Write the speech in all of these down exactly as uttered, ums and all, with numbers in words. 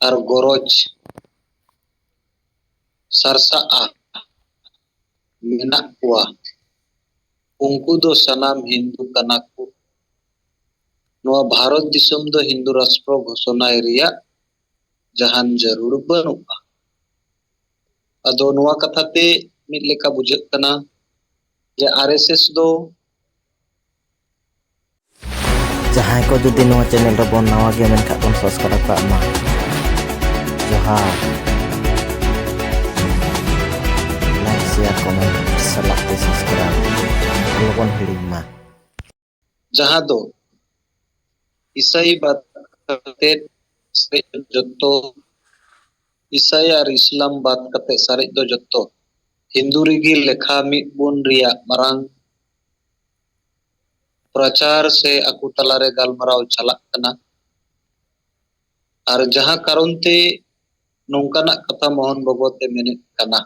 ᱟᱨ ᱜᱚᱨᱚᱡᱽ ᱥᱟᱨᱥᱟᱜᱼᱟ ᱢᱮᱱᱟᱜ ᱠᱚᱣᱟ, ᱩᱱᱠᱩ ᱫᱚ ᱥᱟᱱᱟᱢ ᱦᱤᱱᱫᱩ ᱠᱟᱱᱟ ᱠᱚ᱾ ᱱᱚᱣᱟ ᱵᱷᱟᱨᱚᱛ ᱫᱤᱥᱚᱢ ᱫᱚ ᱦᱤᱱᱫᱩ ᱨᱟᱥᱴᱨᱚ ᱜᱷᱳᱥᱚᱱᱟᱭ ᱨᱮᱭᱟᱜ ᱡᱟᱦᱟᱱ ᱡᱟᱹᱨᱩᱲ ᱵᱟᱹᱱᱩᱜᱼᱟ᱾ ᱟᱫᱚ ᱱᱚᱣᱟ ᱠᱟᱛᱷᱟ ᱛᱮ ᱢᱤᱫ ᱞᱮᱠᱟ ᱵᱩᱡᱷᱟᱹᱜ ᱠᱟᱱᱟ ᱡᱮ ᱟᱨ ᱮᱥ ᱮᱥ ᱫᱚ ᱡᱟᱦᱟᱸᱭ ᱠᱚ ᱡᱩᱫᱤ ᱱᱚᱣᱟ ᱪᱮᱱᱮᱞ ᱨᱮᱵᱚᱱ ᱱᱟᱣᱟ ᱜᱮᱭᱟ ᱢᱮᱱᱠᱷᱟᱱ ᱵᱚᱱ ᱥᱟᱵᱥᱠᱨᱟᱭᱤᱵ ᱠᱟᱜ ᱢᱟ᱾ ᱡᱚᱦᱟᱨ᱾ ᱞᱟᱭᱤᱠ, ᱥᱮᱭᱟᱨ, ᱠᱚᱢᱮᱱᱴ ᱥᱟᱞᱟᱜ ᱛᱮ ᱥᱟᱵᱥᱠᱨᱟᱭᱤᱵ ᱟᱞᱚᱵᱚᱱ ᱦᱤᱲᱤᱧ ᱢᱟ᱾ ᱡᱟᱦᱟᱸ ᱫᱚ ᱤᱥᱟᱹᱭ ᱵᱟᱫ ᱠᱟᱛᱮ ᱥᱟᱨᱮᱡ ᱡᱚᱛᱚ, ᱤᱥᱟᱹᱭ ᱟᱨ ᱤᱥᱞᱟᱢ ᱵᱟᱫ ᱠᱟᱛᱮ ᱥᱟᱨᱮᱡ ᱫᱚ ᱡᱚᱛᱚ ᱦᱤᱱᱫᱩ ᱨᱮᱜᱮ ᱞᱮᱠᱷᱟ ᱢᱤᱫ ᱵᱚᱱ ᱨᱮᱭᱟᱜ ᱢᱟᱨᱟᱝ ᱯᱨᱚᱪᱟᱨ ᱥᱮ ᱟᱠᱚ ᱛᱟᱞᱟᱨᱮ ᱜᱟᱞᱢᱟᱨᱟᱣ ᱪᱟᱞᱟᱜ ᱠᱟᱱᱟ᱾ ᱟᱨ ᱡᱟᱦᱟᱸ ᱠᱟᱨᱚᱱ ᱛᱮ ᱱᱚᱝᱠᱟᱱᱟᱜ ᱠᱟᱛᱷᱟ ᱢᱚᱦᱚᱱ ᱵᱟᱵᱚᱛ ᱮ ᱢᱮᱱᱮᱫ ᱠᱟᱱᱟ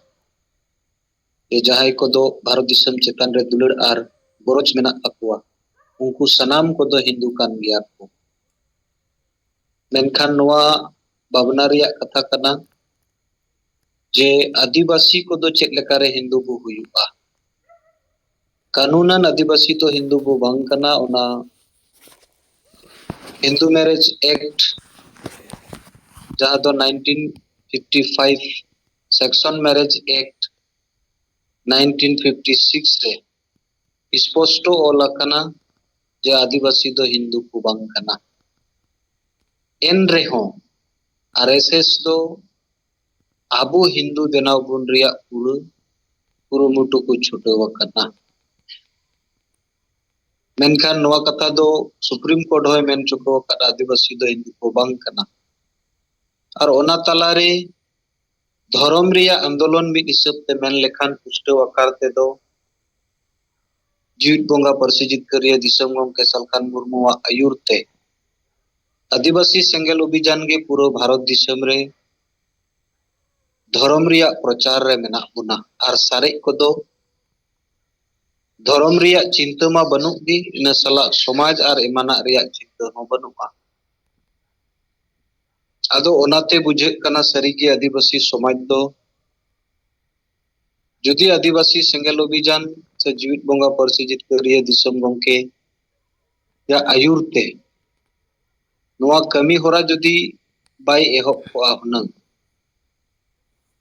ᱡᱮ ᱡᱟᱦᱟᱸᱭ ᱠᱚᱫᱚ ᱵᱷᱟᱨᱚᱛ ᱫᱤᱥᱚᱢ ᱪᱮᱛᱟᱱ ᱨᱮ ᱫᱩᱞᱟᱹᱲ ᱟᱨ ᱜᱚᱨᱚᱡᱽ ᱢᱮᱱᱟᱜ ᱛᱟᱠᱚᱣᱟ, ᱩᱱᱠᱩ ᱥᱟᱱᱟᱢ ᱠᱚᱫᱚ ᱦᱤᱱᱫᱩ ᱠᱟᱱ ᱜᱮᱭᱟ ᱠᱚ᱾ ᱢᱮᱱᱠᱷᱟᱱ ᱱᱚᱣᱟ ᱵᱷᱟᱵᱽᱱᱟ ᱨᱮᱭᱟᱜ ᱠᱟᱛᱷᱟ ᱠᱟᱱᱟ ᱡᱮ ᱟᱹᱫᱤᱵᱟᱹᱥᱤ ᱠᱚᱫᱚ ᱪᱮᱫ ᱞᱮᱠᱟᱨᱮ ᱦᱤᱱᱫᱩ ᱵᱚ ᱦᱩᱭᱩᱜᱼᱟ? ᱠᱟᱹᱱᱩᱱᱟᱱ ᱟᱹᱫᱤᱵᱟᱹᱥᱤ ᱫᱚ ᱦᱤᱱᱫᱩ ᱵᱚ ᱵᱟᱝ ᱠᱟᱱᱟ᱾ ᱚᱱᱟ ᱦᱤᱱᱫᱩ ᱢᱮᱨᱮᱡᱽ ᱮᱠᱴ, ᱡᱟᱦᱟᱸ ᱫᱚ nineteen fifty five section marriage act nineteen fifty six ᱨᱮ ᱥᱯᱚᱥᱴᱚ ᱚᱞ ᱟᱠᱟᱱᱟ ᱡᱮ ᱟᱹᱫᱤᱵᱟᱹᱥᱤ ᱫᱚ ᱦᱤᱱᱫᱩ ᱠᱚ ᱵᱟᱝ ᱠᱟᱱᱟ᱾ ᱮᱱ ᱨᱮᱦᱚᱸ ᱟᱨ ᱮᱥ ᱮᱥ ᱫᱚ ᱟᱵᱚ ᱦᱤᱱᱫᱩ ᱵᱮᱱᱟᱣ ᱵᱚᱱ ᱨᱮᱭᱟᱜ ᱯᱩᱨᱟᱹ ᱠᱩᱨᱩᱢᱩᱴᱩ ᱠᱚ ᱪᱷᱩᱴᱟᱹᱣ ᱟᱠᱟᱱᱟ᱾ ᱢᱮᱱᱠᱷᱟᱱ ᱱᱚᱣᱟ ᱠᱟᱛᱷᱟ ᱫᱚ ᱥᱩᱯᱨᱤᱢ ᱠᱳᱨᱴ ᱦᱚᱸᱭ ᱢᱮᱱ ᱪᱚᱠᱚ ᱟᱠᱟᱫ, ᱟᱹᱫᱤᱵᱟᱹᱥᱤ ᱫᱚ ᱦᱤᱱᱫᱩ ᱠᱚ ᱵᱟᱝ ᱠᱟᱱᱟ᱾ ᱟᱨ ᱚᱱᱟ ᱛᱟᱞᱟᱨᱮ ᱫᱷᱚᱨᱚᱢ ᱨᱮᱭᱟᱜ ᱟᱱᱫᱳᱞᱚᱱ ᱢᱤᱫ ᱦᱤᱥᱟᱹᱵ ᱛᱮ ᱢᱮᱱ ᱞᱮᱠᱷᱟᱱ ᱯᱩᱥᱴᱟᱹᱣ ᱟᱠᱟᱨ ᱛᱮᱫᱚ ᱡᱤᱣᱤᱫ ᱵᱚᱸᱜᱟ ᱯᱟᱹᱨᱥᱤ ᱡᱤᱛᱠᱟᱹᱨᱤᱭᱟᱹ ᱫᱤᱥᱚᱢ ᱜᱚᱢᱠᱮ ᱥᱟᱞᱠᱷᱟᱱ ᱢᱩᱨᱢᱩᱣᱟᱜ ᱟᱹᱭᱩᱨ ᱛᱮ ᱟᱹᱫᱤᱵᱟᱹᱥᱤ ᱥᱮᱸᱜᱮᱞ ᱚᱵᱷᱤᱡᱟᱱ ᱜᱮ ᱯᱩᱨᱟᱹ ᱵᱷᱟᱨᱚᱛ ᱫᱤᱥᱚᱢ ᱨᱮ ᱫᱷᱚᱨᱚᱢ ᱨᱮᱭᱟᱜ ᱯᱨᱚᱪᱟᱨ ᱨᱮ ᱢᱮᱱᱟᱜ ᱵᱚᱱᱟ᱾ ᱟᱨ ᱥᱟᱨᱮᱡ ᱠᱚᱫᱚ ᱫᱷᱚᱨᱚᱢ ᱨᱮᱭᱟᱜ ᱪᱤᱱᱛᱟᱹ ᱢᱟ ᱵᱟᱹᱱᱩᱜ ᱜᱮ, ᱤᱱᱟᱹ ᱥᱟᱞᱟᱜ ᱥᱚᱢᱟᱡᱽ ᱟᱨ ᱮᱢᱟᱱᱟᱜ ᱨᱮᱭᱟᱜ ᱪᱤᱱᱛᱟᱹ ᱦᱚᱸ ᱵᱟᱹᱱᱩᱜᱼᱟ᱾ ᱟᱫᱚ ᱚᱱᱟᱛᱮ ᱵᱩᱡᱷᱟᱹᱜ ᱠᱟᱱᱟ, ᱥᱟᱹᱨᱤᱜᱮ ᱟᱹᱫᱤᱵᱟᱹᱥᱤ ᱥᱚᱢᱟᱡᱽ ᱫᱚ ᱡᱩᱫᱤ ᱟᱹᱫᱤᱵᱟᱹᱥᱤ ᱥᱮᱸᱜᱮᱞ ᱚᱵᱷᱤᱡᱟᱱ ᱥᱮ ᱡᱤᱣᱤᱫ ᱵᱚᱸᱜᱟ ᱯᱟᱹᱨᱥᱤ ᱡᱤᱛᱠᱟᱹᱨᱤᱭᱟᱹ ᱫᱤᱥᱚᱢ ᱜᱚᱢᱠᱮ ᱭᱟᱜ ᱟᱹᱭᱩᱨ ᱛᱮ ᱱᱚᱣᱟ ᱠᱟᱹᱢᱤ ᱦᱚᱨᱟ ᱡᱩᱫᱤ ᱵᱟᱭ ᱮᱦᱚᱵ ᱠᱚᱜᱼᱟ ᱦᱩᱱᱟᱹᱝ,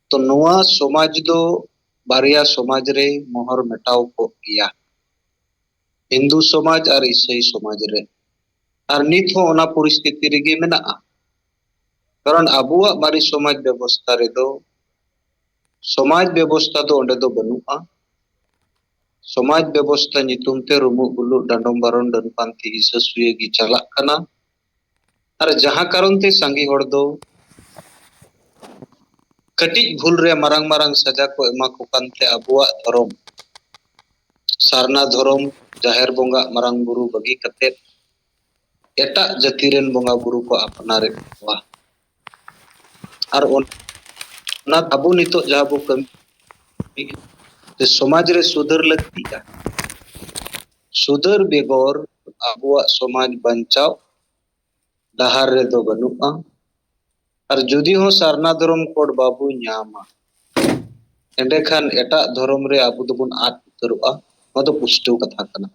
ᱛᱚ ᱱᱚᱣᱟ ᱥᱚᱢᱟᱡᱽ ᱫᱚ ᱵᱟᱨᱭᱟ ᱥᱚᱢᱟᱡᱽ ᱨᱮ ᱢᱚᱦᱚᱨ ᱢᱮᱴᱟᱣ ᱠᱚᱜ ᱜᱮᱭᱟ, ᱦᱤᱱᱫᱩ ᱥᱚᱢᱟᱡᱽ ᱟᱨ ᱤᱥᱟᱹᱭ ᱥᱚᱢᱟᱡᱽ ᱨᱮ᱾ ᱟᱨ ᱱᱤᱛ ᱦᱚᱸ ᱚᱱᱟ ᱯᱚᱨᱤᱥᱛᱷᱤᱛᱤ ᱨᱮᱜᱮ ᱢᱮᱱᱟᱜᱼᱟ᱾ ᱠᱟᱨᱚᱱ ᱟᱵᱚᱣᱟᱜ ᱢᱟᱨᱮ ᱥᱚᱢᱟᱡᱽ ᱵᱮᱵᱚᱥᱛᱷᱟ ᱨᱮᱫᱚ ᱥᱚᱢᱟᱡᱽ ᱵᱮᱵᱚᱥᱛᱷᱟ ᱫᱚ ᱚᱸᱰᱮ ᱫᱚ ᱵᱟᱹᱱᱩᱜᱼᱟ᱾ ᱥᱚᱢᱟᱡᱽ ᱵᱮᱵᱚᱥᱛᱷᱟ ᱧᱩᱛᱩᱢ ᱛᱮ ᱨᱩᱢᱩᱜ ᱵᱩᱞᱩᱜ, ᱰᱟᱸᱰᱚᱢ ᱵᱟᱨᱚᱱ, ᱰᱟᱹᱱ ᱯᱟᱱᱛᱮ, ᱦᱤᱥᱟᱹ ᱥᱩᱭᱟᱹ ᱜᱮ ᱪᱟᱞᱟᱜ ᱠᱟᱱᱟ᱾ ᱟᱨ ᱡᱟᱦᱟᱸ ᱠᱟᱨᱚᱱ ᱛᱮ ᱥᱟᱸᱜᱮ ᱦᱚᱲ ᱫᱚ ᱠᱟᱹᱴᱤᱡ ᱵᱷᱩᱞ ᱨᱮ ᱢᱟᱨᱟᱝ ᱢᱟᱨᱟᱝ ᱥᱟᱡᱟ ᱠᱚ ᱮᱢᱟ ᱠᱚ ᱠᱟᱱᱛᱮ ᱟᱵᱚᱣᱟᱜ ᱫᱷᱚᱨᱚᱢ, ᱥᱟᱨᱱᱟ ᱫᱷᱚᱨᱚᱢ, ᱡᱟᱦᱮᱨ ᱵᱚᱸᱜᱟ, ᱢᱟᱨᱟᱝ ᱵᱩᱨᱩ ᱵᱟᱹᱜᱤ ᱠᱟᱛᱮ ᱮᱴᱟᱜ ᱡᱟᱹᱛᱤ ᱨᱮᱱ ᱵᱚᱸᱜᱟ ᱵᱩᱨᱩ ᱠᱚ ᱟᱯᱱᱟᱨᱮᱫ ᱠᱚᱣᱟ᱾ ᱟᱨ ᱚᱱ-, ᱚᱱᱟ ᱟᱵᱚ ᱱᱤᱛᱚᱜ ᱡᱟᱦᱟᱸ ᱵᱚ ᱠᱟᱹᱢᱤ, ᱡᱮ ᱥᱚᱢᱟᱡᱽ ᱨᱮ ᱥᱩᱫᱷᱟᱹᱨ ᱞᱟᱹᱠᱛᱤᱜᱼᱟ᱾ ᱥᱩᱫᱷᱟᱹᱨ ᱵᱮᱜᱚᱨ ᱟᱵᱚᱣᱟᱜ ᱥᱚᱢᱟᱡᱽ ᱵᱟᱧᱪᱟᱣ ᱰᱟᱦᱟᱨ ᱨᱮᱫᱚ ᱵᱟᱹᱱᱩᱜᱼᱟ᱾ ᱟᱨ ᱡᱩᱫᱤ ᱦᱚᱸ ᱥᱟᱨᱱᱟ ᱫᱷᱚᱨᱚᱢ ᱠᱳᱰ ᱵᱟᱵᱚ ᱧᱟᱢᱟ, ᱮᱸᱰᱮᱠᱷᱟᱱ ᱮᱴᱟᱜ ᱫᱷᱚᱨᱚᱢ ᱨᱮ ᱟᱵᱚ ᱫᱚᱵᱚᱱ ᱟᱫ ᱩᱛᱟᱹᱨᱚᱜᱼᱟ᱾ ᱱᱚᱣᱟ ᱫᱚ ᱯᱩᱥᱴᱟᱹᱣ ᱠᱟᱛᱷᱟ ᱠᱟᱱᱟ᱾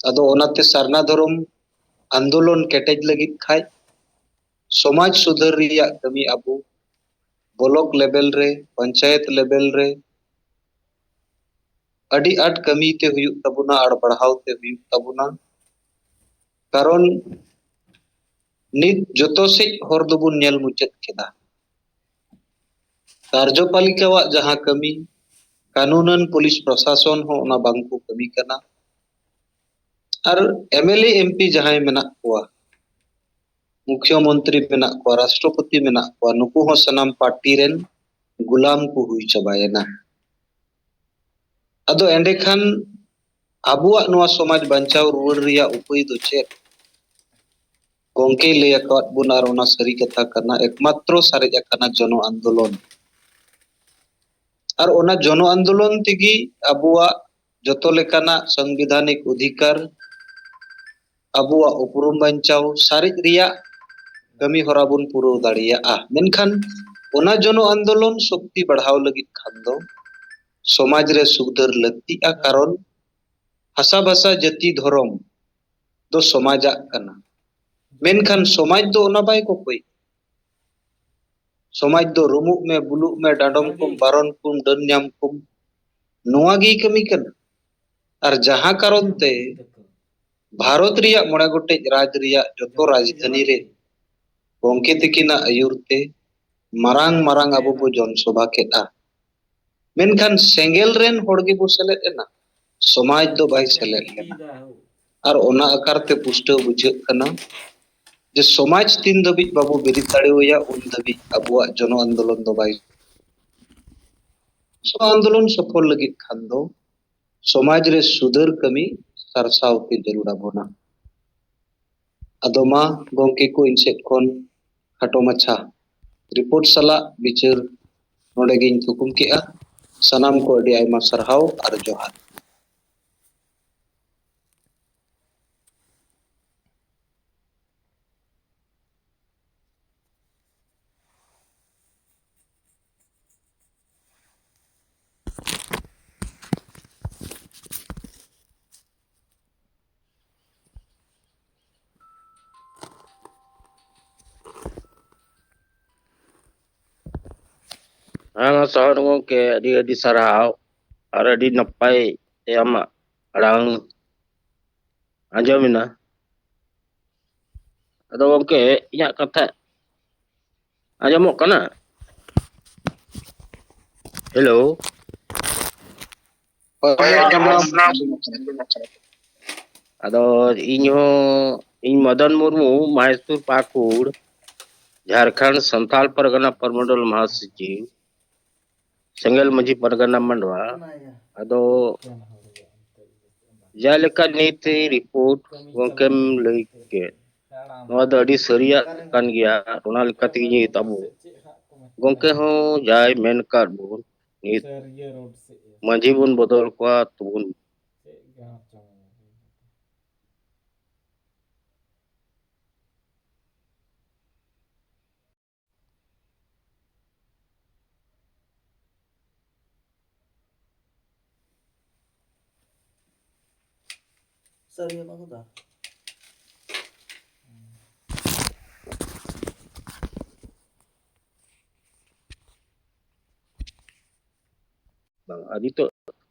ᱟᱫᱚ ᱚᱱᱟᱛᱮ ᱥᱟᱨᱱᱟ ᱫᱷᱚᱨᱚᱢ ᱟᱱᱫᱳᱞᱚᱱ ᱠᱮᱴᱮᱡ ᱞᱟᱹᱜᱤᱫ ᱠᱷᱟᱡ ᱥᱚᱢᱟᱡᱽ ᱥᱩᱫᱷᱟᱹᱨ ᱨᱮᱭᱟᱜ ᱠᱟᱹᱢᱤ ᱟᱵᱚ ᱵᱞᱚᱠ ᱞᱮᱵᱮᱞ ᱨᱮ, ᱯᱚᱧᱪᱟᱭᱮᱛ ᱞᱮᱵᱮᱞ ᱨᱮ ᱟᱹᱰᱤ ᱟᱸᱴ ᱠᱟᱹᱢᱤ ᱛᱮ ᱦᱩᱭᱩᱜ ᱛᱟᱵᱚᱱᱟ, ᱟᱨ ᱵᱟᱲᱦᱟᱣ ᱛᱮ ᱦᱩᱭᱩᱜ ᱛᱟᱵᱚᱱᱟ᱾ ᱠᱟᱨᱚᱱ ᱱᱤᱛ ᱡᱚᱛᱚ ᱥᱮᱫ ᱦᱚᱨ ᱫᱚᱵᱚᱱ ᱧᱮᱞ ᱢᱩᱪᱟᱹᱫ ᱠᱮᱫᱟ᱾ ᱠᱟᱨᱡᱚᱯᱟᱞᱤᱠᱟᱣᱟᱜ ᱡᱟᱦᱟᱸ ᱠᱟᱹᱢᱤ, ᱠᱟᱹᱱᱩᱱᱟᱱ ᱯᱩᱞᱤᱥ ᱯᱨᱚᱥᱟᱥᱚᱱ ᱦᱚᱸ ᱚᱱᱟ ᱵᱟᱝ ᱠᱚ ᱠᱟᱹᱢᱤ ᱠᱟᱱᱟ᱾ ᱟᱨ M L A, M P ᱡᱟᱦᱟᱸᱭ ᱢᱮᱱᱟᱜ ᱠᱚᱣᱟ, ᱢᱩᱠᱷᱭᱚ ᱢᱚᱱᱛᱨᱤ ᱢᱮᱱᱟᱜ ᱠᱚᱣᱟ, ᱨᱟᱥᱴᱨᱚᱯᱚᱛᱤ ᱢᱮᱱᱟᱜ ᱠᱚᱣᱟ, ᱱᱩᱠᱩ ᱦᱚᱸ ᱥᱟᱱᱟᱢ ᱯᱟᱨᱴᱤ ᱨᱮᱱ ᱜᱩᱞᱟᱢ ᱠᱚ ᱦᱩᱭ ᱪᱟᱵᱟᱭᱮᱱᱟ᱾ ᱟᱫᱚ ᱮᱸᱰᱮᱠᱷᱟᱱ ᱟᱵᱚᱣᱟᱜ ᱱᱚᱣᱟ ᱥᱚᱢᱟᱡᱽ ᱵᱟᱧᱪᱟᱣ ᱨᱩᱣᱟᱹᱲ ᱨᱮᱭᱟᱜ ᱩᱯᱟᱹᱭ ᱫᱚ ᱪᱮᱫ? ᱜᱚᱢᱠᱮᱭ ᱞᱟᱹᱭ ᱟᱠᱟᱫ ᱵᱚᱱᱟ, ᱟᱨ ᱚᱱᱟ ᱥᱟᱹᱨᱤ ᱠᱟᱛᱷᱟ ᱠᱟᱱᱟ, ᱮᱠᱢᱟᱛᱨᱚ ᱥᱟᱨᱮᱡ ᱟᱠᱟᱱᱟ ᱡᱚᱱᱚ ᱟᱱᱫᱳᱞᱚᱱ᱾ ᱟᱨ ᱚᱱᱟ ᱡᱚᱱᱚ ᱟᱱᱫᱳᱞᱚᱱ ᱛᱮᱜᱮ ᱟᱵᱚᱣᱟᱜ ᱡᱚᱛᱚ ᱞᱮᱠᱟᱱᱟᱜ ᱥᱚᱝᱵᱤᱫᱷᱟᱱᱤᱠ ᱚᱫᱷᱤᱠᱟᱨ, ᱟᱵᱚᱣᱟᱜ ᱩᱯᱨᱩᱢ ᱵᱟᱧᱪᱟᱣ ᱥᱟᱨᱮᱡ ᱨᱮᱭᱟᱜ ᱠᱟᱹᱢᱤ ᱦᱚᱨᱟ ᱵᱚᱱ ᱯᱩᱨᱟᱹᱣ ᱫᱟᱲᱮᱭᱟᱜᱼᱟ᱾ ᱢᱮᱱᱠᱷᱟᱱ ᱚᱱᱟ ᱡᱚᱱᱚ ᱟᱱᱫᱳᱞᱚᱱ ᱥᱚᱠᱛᱤ ᱵᱟᱲᱦᱟᱣ ᱞᱟᱹᱜᱤᱫ ᱠᱷᱟᱱ ᱫᱚ ᱥᱚᱢᱟᱡᱽ ᱨᱮ ᱥᱩᱫᱷᱟᱹᱨ ᱞᱟᱹᱠᱛᱤᱜᱼᱟ, ᱠᱟᱨᱚᱱ ᱦᱟᱥᱟ ᱵᱷᱟᱥᱟ ᱡᱟᱹᱛᱤ ᱫᱷᱚᱨᱚᱢ ᱫᱚ ᱥᱚᱢᱟᱡᱟᱜ ᱠᱟᱱᱟ᱾ ᱢᱮᱱᱠᱷᱟᱱ ᱥᱚᱢᱟᱡᱽ ᱫᱚ ᱚᱱᱟ ᱵᱟᱭ ᱠᱚᱠᱚᱭ᱾ ᱥᱚᱢᱟᱡᱽ ᱫᱚ ᱨᱩᱢᱩᱜ ᱢᱮ, ᱵᱩᱞᱩᱜ ᱢᱮ, ᱰᱟᱸᱰᱚᱢ ᱠᱚᱢ, ᱵᱟᱨᱚᱱ ᱠᱚᱢ, ᱰᱟᱹᱱ ᱧᱟᱢ ᱠᱚᱢ, ᱱᱚᱣᱟ ᱜᱮᱭ ᱠᱟᱹᱢᱤ ᱠᱟᱱᱟ᱾ ᱟᱨ ᱡᱟᱦᱟᱸ ᱠᱟᱨᱚᱱ ᱛᱮ ᱵᱷᱟᱨᱚᱛ ᱨᱮᱭᱟᱜ ᱢᱚᱬᱮ ᱜᱚᱴᱮᱡ ᱨᱟᱡᱽ ᱨᱮᱭᱟᱜ ᱡᱚᱛᱚ ᱨᱟᱡᱽᱫᱷᱟᱱᱤ ᱨᱮ ᱜᱚᱢᱠᱮ ᱛᱤᱠᱤᱱᱟᱜ ᱟᱹᱭᱩᱨ ᱛᱮ ᱢᱟᱨᱟᱝ ᱢᱟᱨᱟᱝ ᱟᱵᱚ ᱵᱚ ᱡᱚᱱ ᱥᱚᱵᱷᱟ ᱠᱮᱫᱼᱟ᱾ ᱢᱮᱱᱠᱷᱟᱱ ᱥᱮᱸᱜᱮᱞ ᱨᱮᱱ ᱦᱚᱲ ᱜᱮᱵᱚ ᱥᱮᱞᱮᱫ ᱮᱱᱟ, ᱥᱚᱢᱟᱡᱽ ᱫᱚ ᱵᱟᱭ ᱥᱮᱞᱮᱫ ᱞᱮᱱᱟ᱾ ᱟᱨ ᱚᱱᱟ ᱟᱠᱟᱨ ᱛᱮ ᱯᱩᱥᱴᱟᱹᱣ ᱵᱩᱡᱷᱟᱹᱜ ᱠᱟᱱᱟ ᱡᱮ ᱥᱚᱢᱟᱡᱽ ᱛᱤᱱ ᱫᱷᱟᱹᱵᱤᱡ ᱵᱟᱵᱚ ᱵᱮᱨᱮᱫ ᱫᱟᱲᱮᱣᱟᱭᱟ, ᱩᱱ ᱫᱷᱟᱹᱵᱤᱡ ᱟᱵᱚᱣᱟᱜ ᱡᱚᱱᱚ ᱟᱱᱫᱳᱞᱚᱱ ᱫᱚ ᱵᱟᱭ᱾ ᱡᱚᱱᱚ ᱟᱱᱫᱳᱞᱚᱱ ᱥᱚᱯᱷᱚᱞ ᱞᱟᱹᱜᱤᱫ ᱠᱷᱟᱱ ᱫᱚ ᱥᱚᱢᱟᱡᱽ ᱨᱮ ᱥᱩᱫᱷᱟᱹᱨ ᱠᱟᱹᱢᱤ ᱥᱟᱨᱥᱟᱣ ᱛᱮ ᱡᱟᱹᱨᱩᱲ ᱟᱵᱚᱱᱟ᱾ ᱟᱫᱚ ᱢᱟ ᱜᱚᱢᱠᱮ ᱠᱚ, ᱤᱧ ᱥᱮᱫ ᱠᱷᱚᱱ ᱠᱷᱟᱴᱚ ᱢᱟᱪᱷᱟ ᱨᱤᱯᱳᱨᱴ ᱥᱟᱞᱟᱜ ᱵᱤᱪᱟᱹᱨ ᱱᱚᱰᱮ ᱜᱤᱧ ᱛᱷᱩᱠᱩᱢ ᱠᱮᱜᱼᱟ᱾ ᱥᱟᱱᱟᱢ ᱠᱚ ᱟᱹᱰᱤ ᱟᱭᱢᱟ ᱥᱟᱨᱦᱟᱣ ᱟᱨ ᱡᱚᱦᱟᱨ᱾ ᱦᱮᱸ, ᱢᱟ ᱥᱚᱦᱚᱨ ᱜᱚᱢᱠᱮ, ᱟᱹᱰᱤ ᱟᱹᱰᱤ ᱥᱟᱨᱦᱟᱣ ᱟᱨ ᱟᱹᱰᱤ ᱱᱟᱯᱟᱭ ᱛᱮ ᱟᱢᱟᱜ ᱟᱲᱟᱝ ᱟᱸᱡᱚᱢ ᱮᱱᱟ᱾ ᱟᱫᱚ ᱜᱚᱢᱠᱮ, ᱤᱧᱟᱹᱜ ᱠᱟᱛᱷᱟ ᱟᱸᱡᱚᱢᱚᱜ ᱠᱟᱱᱟ? ᱦᱮᱞᱳ᱾ ᱦᱳᱭ, ᱦᱳᱭ, ᱟᱸᱡᱚᱢᱚᱜ ᱠᱟᱱᱟ᱾ ᱟᱫᱚ ᱤᱧ ᱦᱚᱸ, ᱤᱧ ᱢᱚᱫᱚᱱ ᱢᱩᱨᱢᱩ, ᱢᱟᱦᱮᱥᱯᱩᱨ ᱯᱟᱹᱠᱩᱲ, ᱡᱷᱟᱲᱠᱷᱚᱸᱰ ᱥᱟᱱᱛᱟᱞ ᱯᱟᱨᱜᱟᱱᱟ ᱯᱨᱚᱢᱚᱱᱰᱚᱞ ᱢᱟᱦᱟᱥᱚᱪᱤᱵᱽ, ᱥᱮᱸᱜᱮᱞ ᱢᱟᱹᱡᱷᱤ ᱯᱟᱨᱜᱟᱱᱟ ᱢᱟᱱᱰᱣᱟ᱾ ᱟᱫᱚ ᱡᱟᱦᱟᱸ ᱞᱮᱠᱟ ᱱᱤᱛ ᱨᱤᱯᱳᱨᱴ ᱜᱚᱢᱠᱮᱢ ᱞᱟᱹᱭ ᱠᱮᱫ, ᱱᱚᱣᱟ ᱫᱚ ᱟᱹᱰᱤ ᱥᱟᱹᱨᱤᱭᱟᱜ ᱠᱟᱱ ᱜᱮᱭᱟ᱾ ᱚᱱᱟ ᱞᱮᱠᱟ ᱛᱮᱜᱮ ᱱᱤᱛ ᱟᱵᱚ ᱜᱚᱢᱠᱮ ᱦᱚᱸ ᱡᱟᱭ ᱢᱮᱱ ᱠᱟᱫ ᱵᱚᱱ, ᱱᱤᱛ ᱢᱟᱹᱡᱷᱤ ᱵᱚᱱ ᱵᱚᱫᱚᱞ ᱠᱚᱣᱟ ᱛᱚᱵᱚᱱ᱾ ᱪᱮᱫ ᱜᱮ ᱵᱟᱝ ᱪᱚᱝ᱾ ᱛᱟᱹᱨᱤ ᱮᱢᱟ ᱠᱚᱫᱚ᱾ ᱵᱟᱝ, ᱟᱨ ᱱᱤᱛᱚᱜ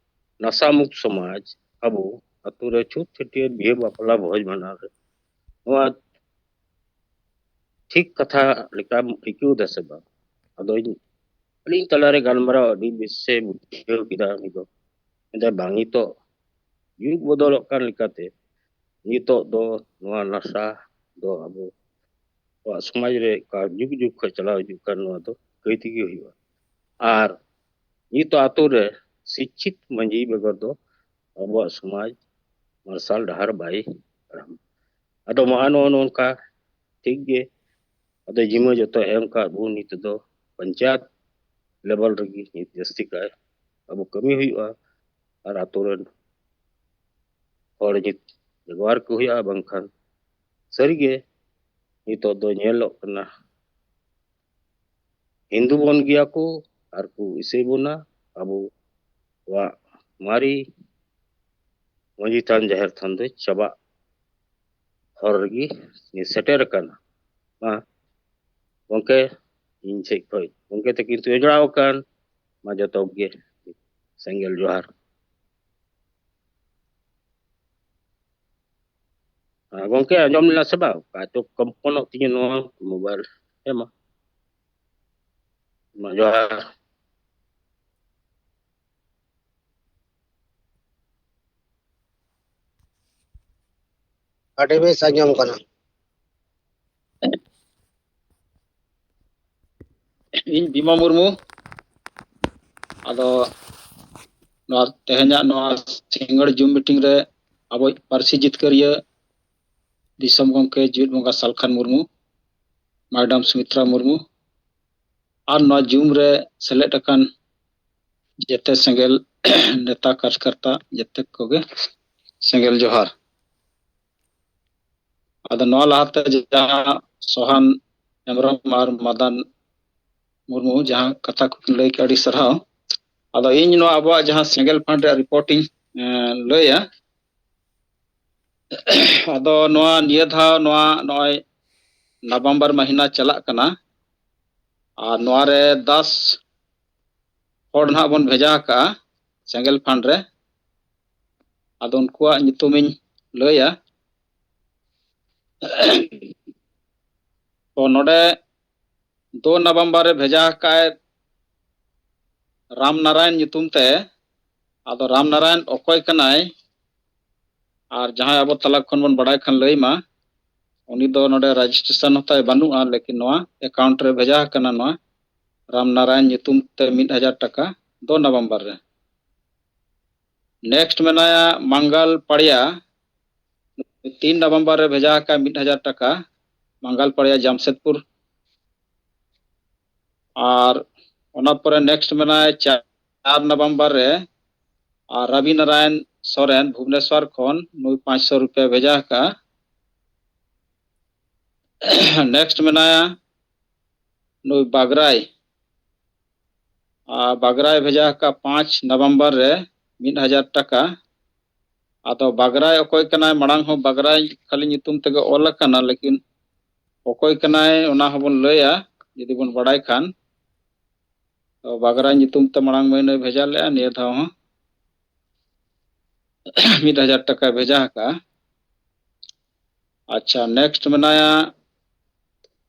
ᱱᱟᱥᱟ ᱢᱩᱠᱛ ᱥᱚᱢᱟᱡᱽ, ᱟᱵᱚ ᱟᱛᱳ ᱨᱮ ᱪᱷᱩᱛ ᱪᱷᱟᱹᱴᱭᱟᱹᱨ, ᱵᱤᱦᱟᱹ ᱵᱟᱯᱞᱟ, ᱵᱷᱚᱡᱽ ᱵᱷᱟᱸᱰᱟᱱ ᱨᱮ ᱱᱚᱣᱟ ᱴᱷᱤᱠ ᱠᱟᱛᱷᱟ ᱞᱮᱠᱟᱢ ᱟᱹᱭᱠᱟᱹᱣ ᱫᱟ ᱥᱮ ᱵᱟᱝ? ᱟᱫᱚᱧ, ᱟᱹᱞᱤᱧ ᱛᱟᱞᱟᱨᱮ ᱜᱟᱞᱢᱟᱨᱟᱣ ᱟᱹᱰᱤ ᱵᱮᱥ ᱮ ᱵᱩᱡᱷᱟᱹᱣ ᱠᱮᱫᱟ ᱩᱱᱤ ᱫᱚ᱾ ᱢᱮᱱᱫᱟᱭ, ᱵᱟᱝ, ᱱᱤᱛᱚᱜ ᱡᱩᱜᱽ ᱵᱚᱫᱚᱞᱚᱜ ᱠᱟᱱ ᱞᱮᱠᱟᱛᱮ ᱱᱤᱛᱚᱜ ᱫᱚ ᱱᱚᱣᱟ ᱱᱟᱥᱟ ᱫᱚ ᱟᱵᱚᱣᱟᱜ ᱥᱚᱢᱟᱡᱽ ᱨᱮ ᱚᱠᱟ ᱡᱩᱜᱽ ᱡᱩᱜᱽ ᱠᱷᱚᱱ ᱪᱟᱞᱟᱣ ᱦᱤᱡᱩᱜ ᱠᱟᱱ, ᱱᱚᱣᱟ ᱫᱚ ᱠᱟᱹᱭ ᱛᱮᱜᱮ ᱦᱩᱭᱩᱜᱼᱟ᱾ ᱟᱨ ᱱᱤᱛᱚᱜ ᱟᱛᱳ ᱨᱮ ᱥᱤᱪᱪᱷᱤᱛ ᱢᱟᱹᱡᱷᱤ ᱵᱮᱜᱚᱨ ᱫᱚ ᱟᱵᱚᱣᱟᱜ ᱥᱚᱢᱟᱡᱽ ᱢᱟᱨᱥᱟᱞ ᱰᱟᱦᱟᱨ ᱵᱟᱭ ᱛᱟᱲᱟᱢᱟ᱾ ᱟᱫᱚ ᱢᱟ ᱱᱚᱜᱼᱚ ᱱᱚᱝᱠᱟ ᱴᱷᱤᱠ ᱜᱮ᱾ ᱟᱫᱚ ᱡᱤᱢᱟᱹ ᱡᱚᱛᱚ ᱮᱢ ᱠᱟᱜ ᱵᱚᱱ, ᱱᱤᱛᱚᱜ ᱫᱚ ᱯᱚᱧᱪᱟᱭᱮᱛ ᱞᱮᱵᱮᱞ ᱨᱮᱜᱮ ᱱᱤᱛ ᱡᱟᱹᱥᱛᱤ ᱠᱟᱭ ᱟᱵᱚ ᱠᱟᱹᱢᱤ ᱦᱩᱭᱩᱜᱼᱟ᱾ ᱟᱨ ᱟᱛᱳ ᱨᱮᱱ ᱦᱚᱲ ᱱᱤᱛ ᱡᱚᱜᱟᱣ ᱠᱚ ᱦᱩᱭᱩᱜᱼᱟ, ᱵᱟᱝᱠᱷᱟᱱ ᱥᱟᱹᱨᱤᱜᱮ ᱱᱤᱛᱚᱜ ᱫᱚ ᱧᱮᱞᱚᱜ ᱠᱟᱱᱟ ᱦᱤᱱᱫᱩ ᱵᱚᱱ ᱜᱮᱭᱟ ᱠᱚ ᱟᱨ ᱠᱚ ᱤᱥᱟᱹᱭ ᱵᱚᱱᱟ᱾ ᱟᱵᱚᱣᱟᱜ ᱢᱟᱨᱮ ᱢᱟᱹᱡᱷᱤ ᱛᱷᱟᱱ, ᱡᱟᱦᱮᱨ ᱛᱷᱟᱱ ᱫᱚ ᱪᱟᱵᱟᱜ ᱦᱚᱨ ᱨᱮᱜᱮ ᱥᱮᱴᱮᱨ ᱟᱠᱟᱱᱟ᱾ ᱢᱟ ᱜᱚᱢᱠᱮ, ᱤᱧ ᱥᱮᱫ ᱠᱷᱚᱱ ᱜᱚᱢᱠᱮ ᱛᱟᱹᱠᱤᱱ ᱛᱮ ᱡᱚᱲᱟᱣ ᱟᱠᱟᱱ, ᱢᱟ ᱡᱚᱛᱚ ᱜᱮ ᱥᱮᱸᱜᱮᱞ ᱡᱚᱦᱟᱨ᱾ ᱦᱮᱸ, ᱜᱚᱢᱠᱮ, ᱟᱸᱡᱚᱢ ᱞᱮᱱᱟ ᱥᱮ ᱵᱟᱝ? ᱚᱠᱟ ᱪᱚ ᱠᱚᱢᱯᱚᱱᱚᱜ ᱛᱤᱧᱟᱹ ᱱᱚᱣᱟ ᱢᱳᱵᱟᱭᱤᱞ᱾ ᱦᱮᱸ, ᱢᱟ᱾ ᱢᱟ, ᱡᱚᱦᱟᱨ᱾ ᱟᱹᱰᱤ ᱵᱮᱥ ᱟᱸᱡᱚᱢ ᱠᱟᱱᱟ᱾ ᱤᱧ ᱵᱤᱢᱟ ᱢᱩᱨᱢᱩ᱾ ᱟᱫᱚ ᱱᱚᱣᱟ ᱛᱮᱦᱮᱧᱟᱜ ᱱᱚᱣᱟ ᱥᱤᱸᱜᱟᱹᱲ ᱡᱩᱢ ᱢᱤᱴᱤᱝ ᱨᱮ ᱟᱵᱚᱭᱤᱡ ᱯᱟᱹᱨᱥᱤ ᱡᱤᱛᱠᱟᱹᱨᱤᱭᱟᱹ ᱫᱤᱥᱚᱢ ᱜᱚᱢᱠᱮ ᱡᱤᱣᱮᱫ ᱵᱚᱸᱜᱟ ᱥᱟᱞᱠᱷᱟᱱ ᱢᱩᱨᱢᱩ, ᱢᱮᱰᱟᱢ ᱥᱩᱢᱤᱛᱨᱟ ᱢᱩᱨᱢᱩ ᱟᱨ ᱱᱚᱣᱟ ᱡᱩᱢ ᱨᱮ ᱥᱮᱞᱮᱫ ᱟᱠᱟᱱ ᱡᱮᱛᱮ ᱥᱮᱸᱜᱮᱞ ᱱᱮᱛᱟ ᱠᱟᱨᱡᱚᱠᱚᱨᱛᱟ ᱡᱮᱛᱮ ᱠᱚᱜᱮ ᱥᱮᱸᱜᱮᱞ ᱡᱚᱦᱟᱨ᱾ ᱟᱫᱚ ᱱᱚᱣᱟ ᱞᱟᱦᱟᱛᱮ ᱡᱟᱦᱟᱸ ᱥᱚᱦᱟᱱ ᱦᱮᱢᱵᱨᱚᱢ ᱟᱨ ᱢᱟᱫᱟᱱ ᱢᱩᱨᱢᱩ ᱡᱟᱦᱟᱸ ᱠᱟᱛᱷᱟ ᱠᱚᱠᱤᱱ ᱞᱟᱹᱭ ᱠᱮᱫ, ᱟᱹᱰᱤ ᱥᱟᱨᱦᱟᱣ᱾ ᱟᱫᱚ ᱤᱧ ᱱᱚᱣᱟ ᱟᱵᱚᱣᱟᱜ ᱡᱟᱦᱟᱸ ᱥᱮᱸᱜᱮᱞ ᱯᱷᱟᱱᱰ ᱨᱮᱭᱟᱜ ᱨᱤᱯᱳᱨᱴ ᱤᱧ, ᱮᱸ, ᱞᱟᱹᱭᱟ᱾ ᱟᱫᱚ ᱱᱚᱣᱟ ᱱᱤᱭᱟᱹ ᱫᱷᱟᱣ ᱱᱚᱣᱟ ᱱᱚᱜᱼᱚᱭ ᱱᱚᱵᱷᱮᱢᱵᱚᱨ ᱢᱟᱹᱦᱤᱱᱟ ᱪᱟᱞᱟᱜ ᱠᱟᱱᱟ, ᱟᱨ ᱱᱚᱣᱟ ᱨᱮ ᱫᱟᱥ ᱦᱚᱲ ᱱᱟᱦᱟᱜ ᱵᱚᱱ ᱵᱷᱮᱡᱟ ᱟᱠᱟᱜᱼᱟ ᱥᱮᱸᱜᱮᱞ ᱯᱷᱟᱱᱰ ᱨᱮ᱾ ᱟᱫᱚ ᱩᱱᱠᱩᱣᱟᱜ ᱧᱩᱛᱩᱢᱤᱧ ᱞᱟᱹᱭᱟ᱾ ᱛᱚ ᱱᱚᱰᱮ ᱫᱩ ᱱᱚᱵᱷᱮᱢᱵᱚᱨ ᱨᱮ ᱵᱷᱮᱡᱟ ᱟᱠᱟᱫ ᱨᱟᱢ ᱱᱟᱨᱟᱭᱚᱱ ᱧᱩᱛᱩᱢ ᱛᱮ᱾ ᱟᱫᱚ ᱨᱟᱢ ᱱᱟᱨᱟᱭᱚᱱ ᱚᱠᱚᱭ ᱠᱟᱱᱟᱭ? ᱟᱨ ᱡᱟᱦᱟᱸᱭ ᱟᱵᱚ ᱛᱟᱞᱟ ᱠᱷᱚᱱ ᱵᱚᱱ ᱵᱟᱲᱟᱭ ᱠᱷᱟᱱ ᱞᱟᱹᱭ ᱢᱟ᱾ ᱩᱱᱤ ᱫᱚ ᱱᱚᱰᱮ ᱨᱮᱡᱤᱥᱴᱨᱮᱥᱚᱱ ᱦᱚᱸᱛᱟᱭ ᱵᱟᱹᱱᱩᱜᱼᱟ, ᱞᱮᱠᱤᱱ ᱱᱚᱣᱟ ᱮᱠᱟᱣᱩᱱᱴ ᱨᱮ ᱵᱷᱮᱡᱟ ᱟᱠᱟᱱᱟ ᱱᱚᱣᱟ ᱨᱟᱢ ᱱᱟᱨᱟᱭᱚᱱ ᱧᱩᱛᱩᱢ ᱛᱮ ᱢᱤᱫ ᱦᱟᱡᱟᱨ ᱴᱟᱠᱟ ᱫᱩ ᱱᱚᱵᱷᱮᱢᱵᱚᱨ ᱨᱮ᱾ ᱱᱮᱠᱥᱴ ᱢᱮᱱᱟᱭᱟ ᱢᱟᱝᱜᱟᱞ ᱯᱟᱲᱤᱭᱟ, ᱛᱤᱱ ᱱᱚᱵᱷᱮᱢᱵᱚᱨ ᱨᱮ ᱵᱷᱮᱡᱟ ᱟᱠᱟᱫ ᱢᱤᱫ ᱦᱟᱡᱟᱨ ᱴᱟᱠᱟ, ᱢᱟᱝᱜᱟᱞ ᱯᱟᱲᱤᱭᱟ, ᱡᱟᱢᱥᱮᱫᱽᱯᱩᱨ᱾ ᱟᱨ ᱚᱱᱟ ᱯᱚᱨᱮ ᱱᱮᱠᱥᱴ ᱢᱮᱱᱟᱭᱟ ᱪᱟᱨ ᱱᱚᱵᱷᱮᱢᱵᱚᱨ ᱨᱮ, ᱟᱨ ᱨᱚᱵᱤ ᱱᱟᱨᱟᱭᱚᱱ ᱥᱚᱨᱮᱱ, ᱵᱷᱩᱵᱽᱱᱮᱥᱣᱟᱨ ᱠᱷᱚᱱ, ᱱᱩᱭ ᱯᱟᱸᱪᱥᱚ ᱨᱩᱯᱤᱭᱟ ᱵᱷᱮᱡᱟ ᱟᱠᱟᱫᱼᱟ᱾ ᱱᱮᱠᱥᱴ ᱢᱮᱱᱟᱭᱟ ᱱᱩᱭ ᱵᱟᱜᱽᱨᱟᱭ, ᱟᱨ ᱵᱟᱜᱽᱨᱟᱭ ᱵᱷᱮᱡᱟ ᱟᱠᱟᱫ ᱯᱟᱸᱪ ᱱᱚᱵᱷᱮᱢᱵᱚᱨ ᱨᱮ ᱢᱤᱫ ᱦᱟᱡᱟᱨ ᱴᱟᱠᱟ᱾ ᱟᱫᱚ ᱵᱟᱜᱽᱨᱟᱭ ᱚᱠᱚᱭ ᱠᱟᱱᱟᱭ? ᱢᱟᱲᱟᱝ ᱦᱚᱸ ᱵᱟᱜᱽᱨᱟᱭ ᱠᱷᱟᱹᱞᱤ ᱧᱩᱛᱩᱢ ᱛᱮᱜᱮ ᱚᱞ ᱟᱠᱟᱱᱟ, ᱞᱮᱠᱤᱱ ᱚᱠᱚᱭ ᱠᱟᱱᱟᱭ ᱚᱱᱟ ᱦᱚᱸᱵᱚᱱ ᱞᱟᱹᱭᱟ ᱡᱩᱫᱤ ᱵᱚᱱ ᱵᱟᱲᱟᱭ ᱠᱷᱟᱱ᱾ ᱛᱚ ᱵᱟᱜᱽᱨᱟᱭ ᱧᱩᱛᱩᱢ ᱛᱮ ᱢᱟᱲᱟᱝ ᱢᱟᱹᱦᱱᱟᱹᱭ ᱵᱷᱮᱡᱟ ᱞᱮᱫᱼᱟ, ᱱᱤᱭᱟᱹ ᱫᱷᱟᱣ ᱦᱚᱸ ᱢᱤᱫ ᱦᱟᱡᱟᱨ ᱴᱟᱠᱟᱭ ᱵᱷᱮᱡᱟ ᱟᱠᱟᱫᱼᱟ᱾ ᱟᱪᱪᱷᱟ, ᱱᱮᱠᱥᱴ ᱢᱮᱱᱟᱭᱟ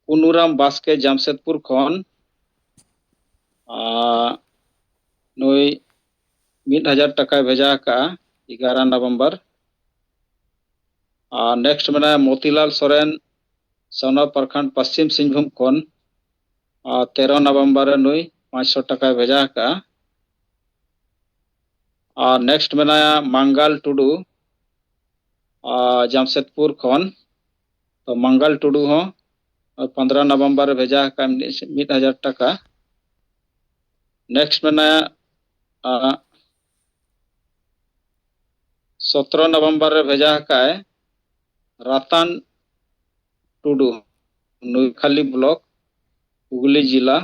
ᱯᱩᱱᱩᱨᱟᱢ ᱵᱟᱥᱠᱮ, ᱡᱟᱢᱥᱮᱫᱽᱯᱩᱨ ᱠᱷᱚᱱ᱾ ᱟᱨ ᱱᱩᱭ ᱢᱤᱫ ᱦᱟᱡᱟᱨ ᱴᱟᱠᱟᱭ ᱵᱷᱮᱡᱟ ᱟᱠᱟᱫᱼᱟ ᱮᱜᱟᱨᱚ ᱱᱚᱵᱷᱮᱢᱵᱚᱨ᱾ ᱟᱨ ᱱᱮᱠᱥᱴ ᱢᱮᱱᱟᱭᱟ ᱢᱚᱛᱤᱞᱟᱞ ᱥᱚᱨᱮᱱ, ᱥᱚᱱᱟ ᱯᱨᱚᱠᱷᱚᱸᱰ, ᱯᱚᱥᱪᱤᱢ ᱥᱤᱝᱵᱷᱩᱢ ᱠᱷᱚᱱ᱾ ᱟᱨ ᱛᱮᱨᱚ ᱱᱚᱵᱷᱮᱢᱵᱚᱨ ᱨᱮ ᱱᱩᱭ ᱯᱟᱸᱪᱥᱚ ᱴᱟᱠᱟᱭ ᱵᱷᱮᱡᱟ ᱟᱠᱟᱫᱼᱟ᱾ ᱟᱨ ᱱᱮᱠᱥᱴ ᱢᱮᱱᱟᱭᱟ ᱢᱟᱝᱜᱟᱞ ᱴᱩᱰᱩ, ᱟᱨ ᱡᱟᱢᱥᱮᱫᱽᱯᱩᱨ ᱠᱷᱚᱱ᱾ ᱛᱚ ᱢᱟᱝᱜᱟᱞ ᱴᱩᱰᱩ ᱦᱚᱸ ᱯᱚᱱᱫᱽᱨᱚ ᱱᱚᱵᱷᱮᱢᱵᱚᱨ ᱨᱮ ᱵᱷᱮᱡᱟ ᱟᱠᱟᱫ ᱢᱤᱫ ᱦᱟᱡᱟᱨ ᱴᱟᱠᱟ᱾ ᱱᱮᱠᱥᱴ ᱢᱮᱱᱟᱭᱟ, ᱟᱨ ᱥᱚᱛᱨᱚ ᱱᱚᱵᱷᱮᱢᱵᱚᱨ ᱨᱮ ᱵᱷᱮᱡᱟ ᱟᱠᱟᱫ ᱨᱟᱛᱟᱱ ᱴᱩᱰᱩ, ᱱᱩᱭᱠᱷᱟᱞᱤ ᱵᱞᱚᱠ, ᱦᱩᱜᱽᱞᱤ ᱡᱮᱞᱟ,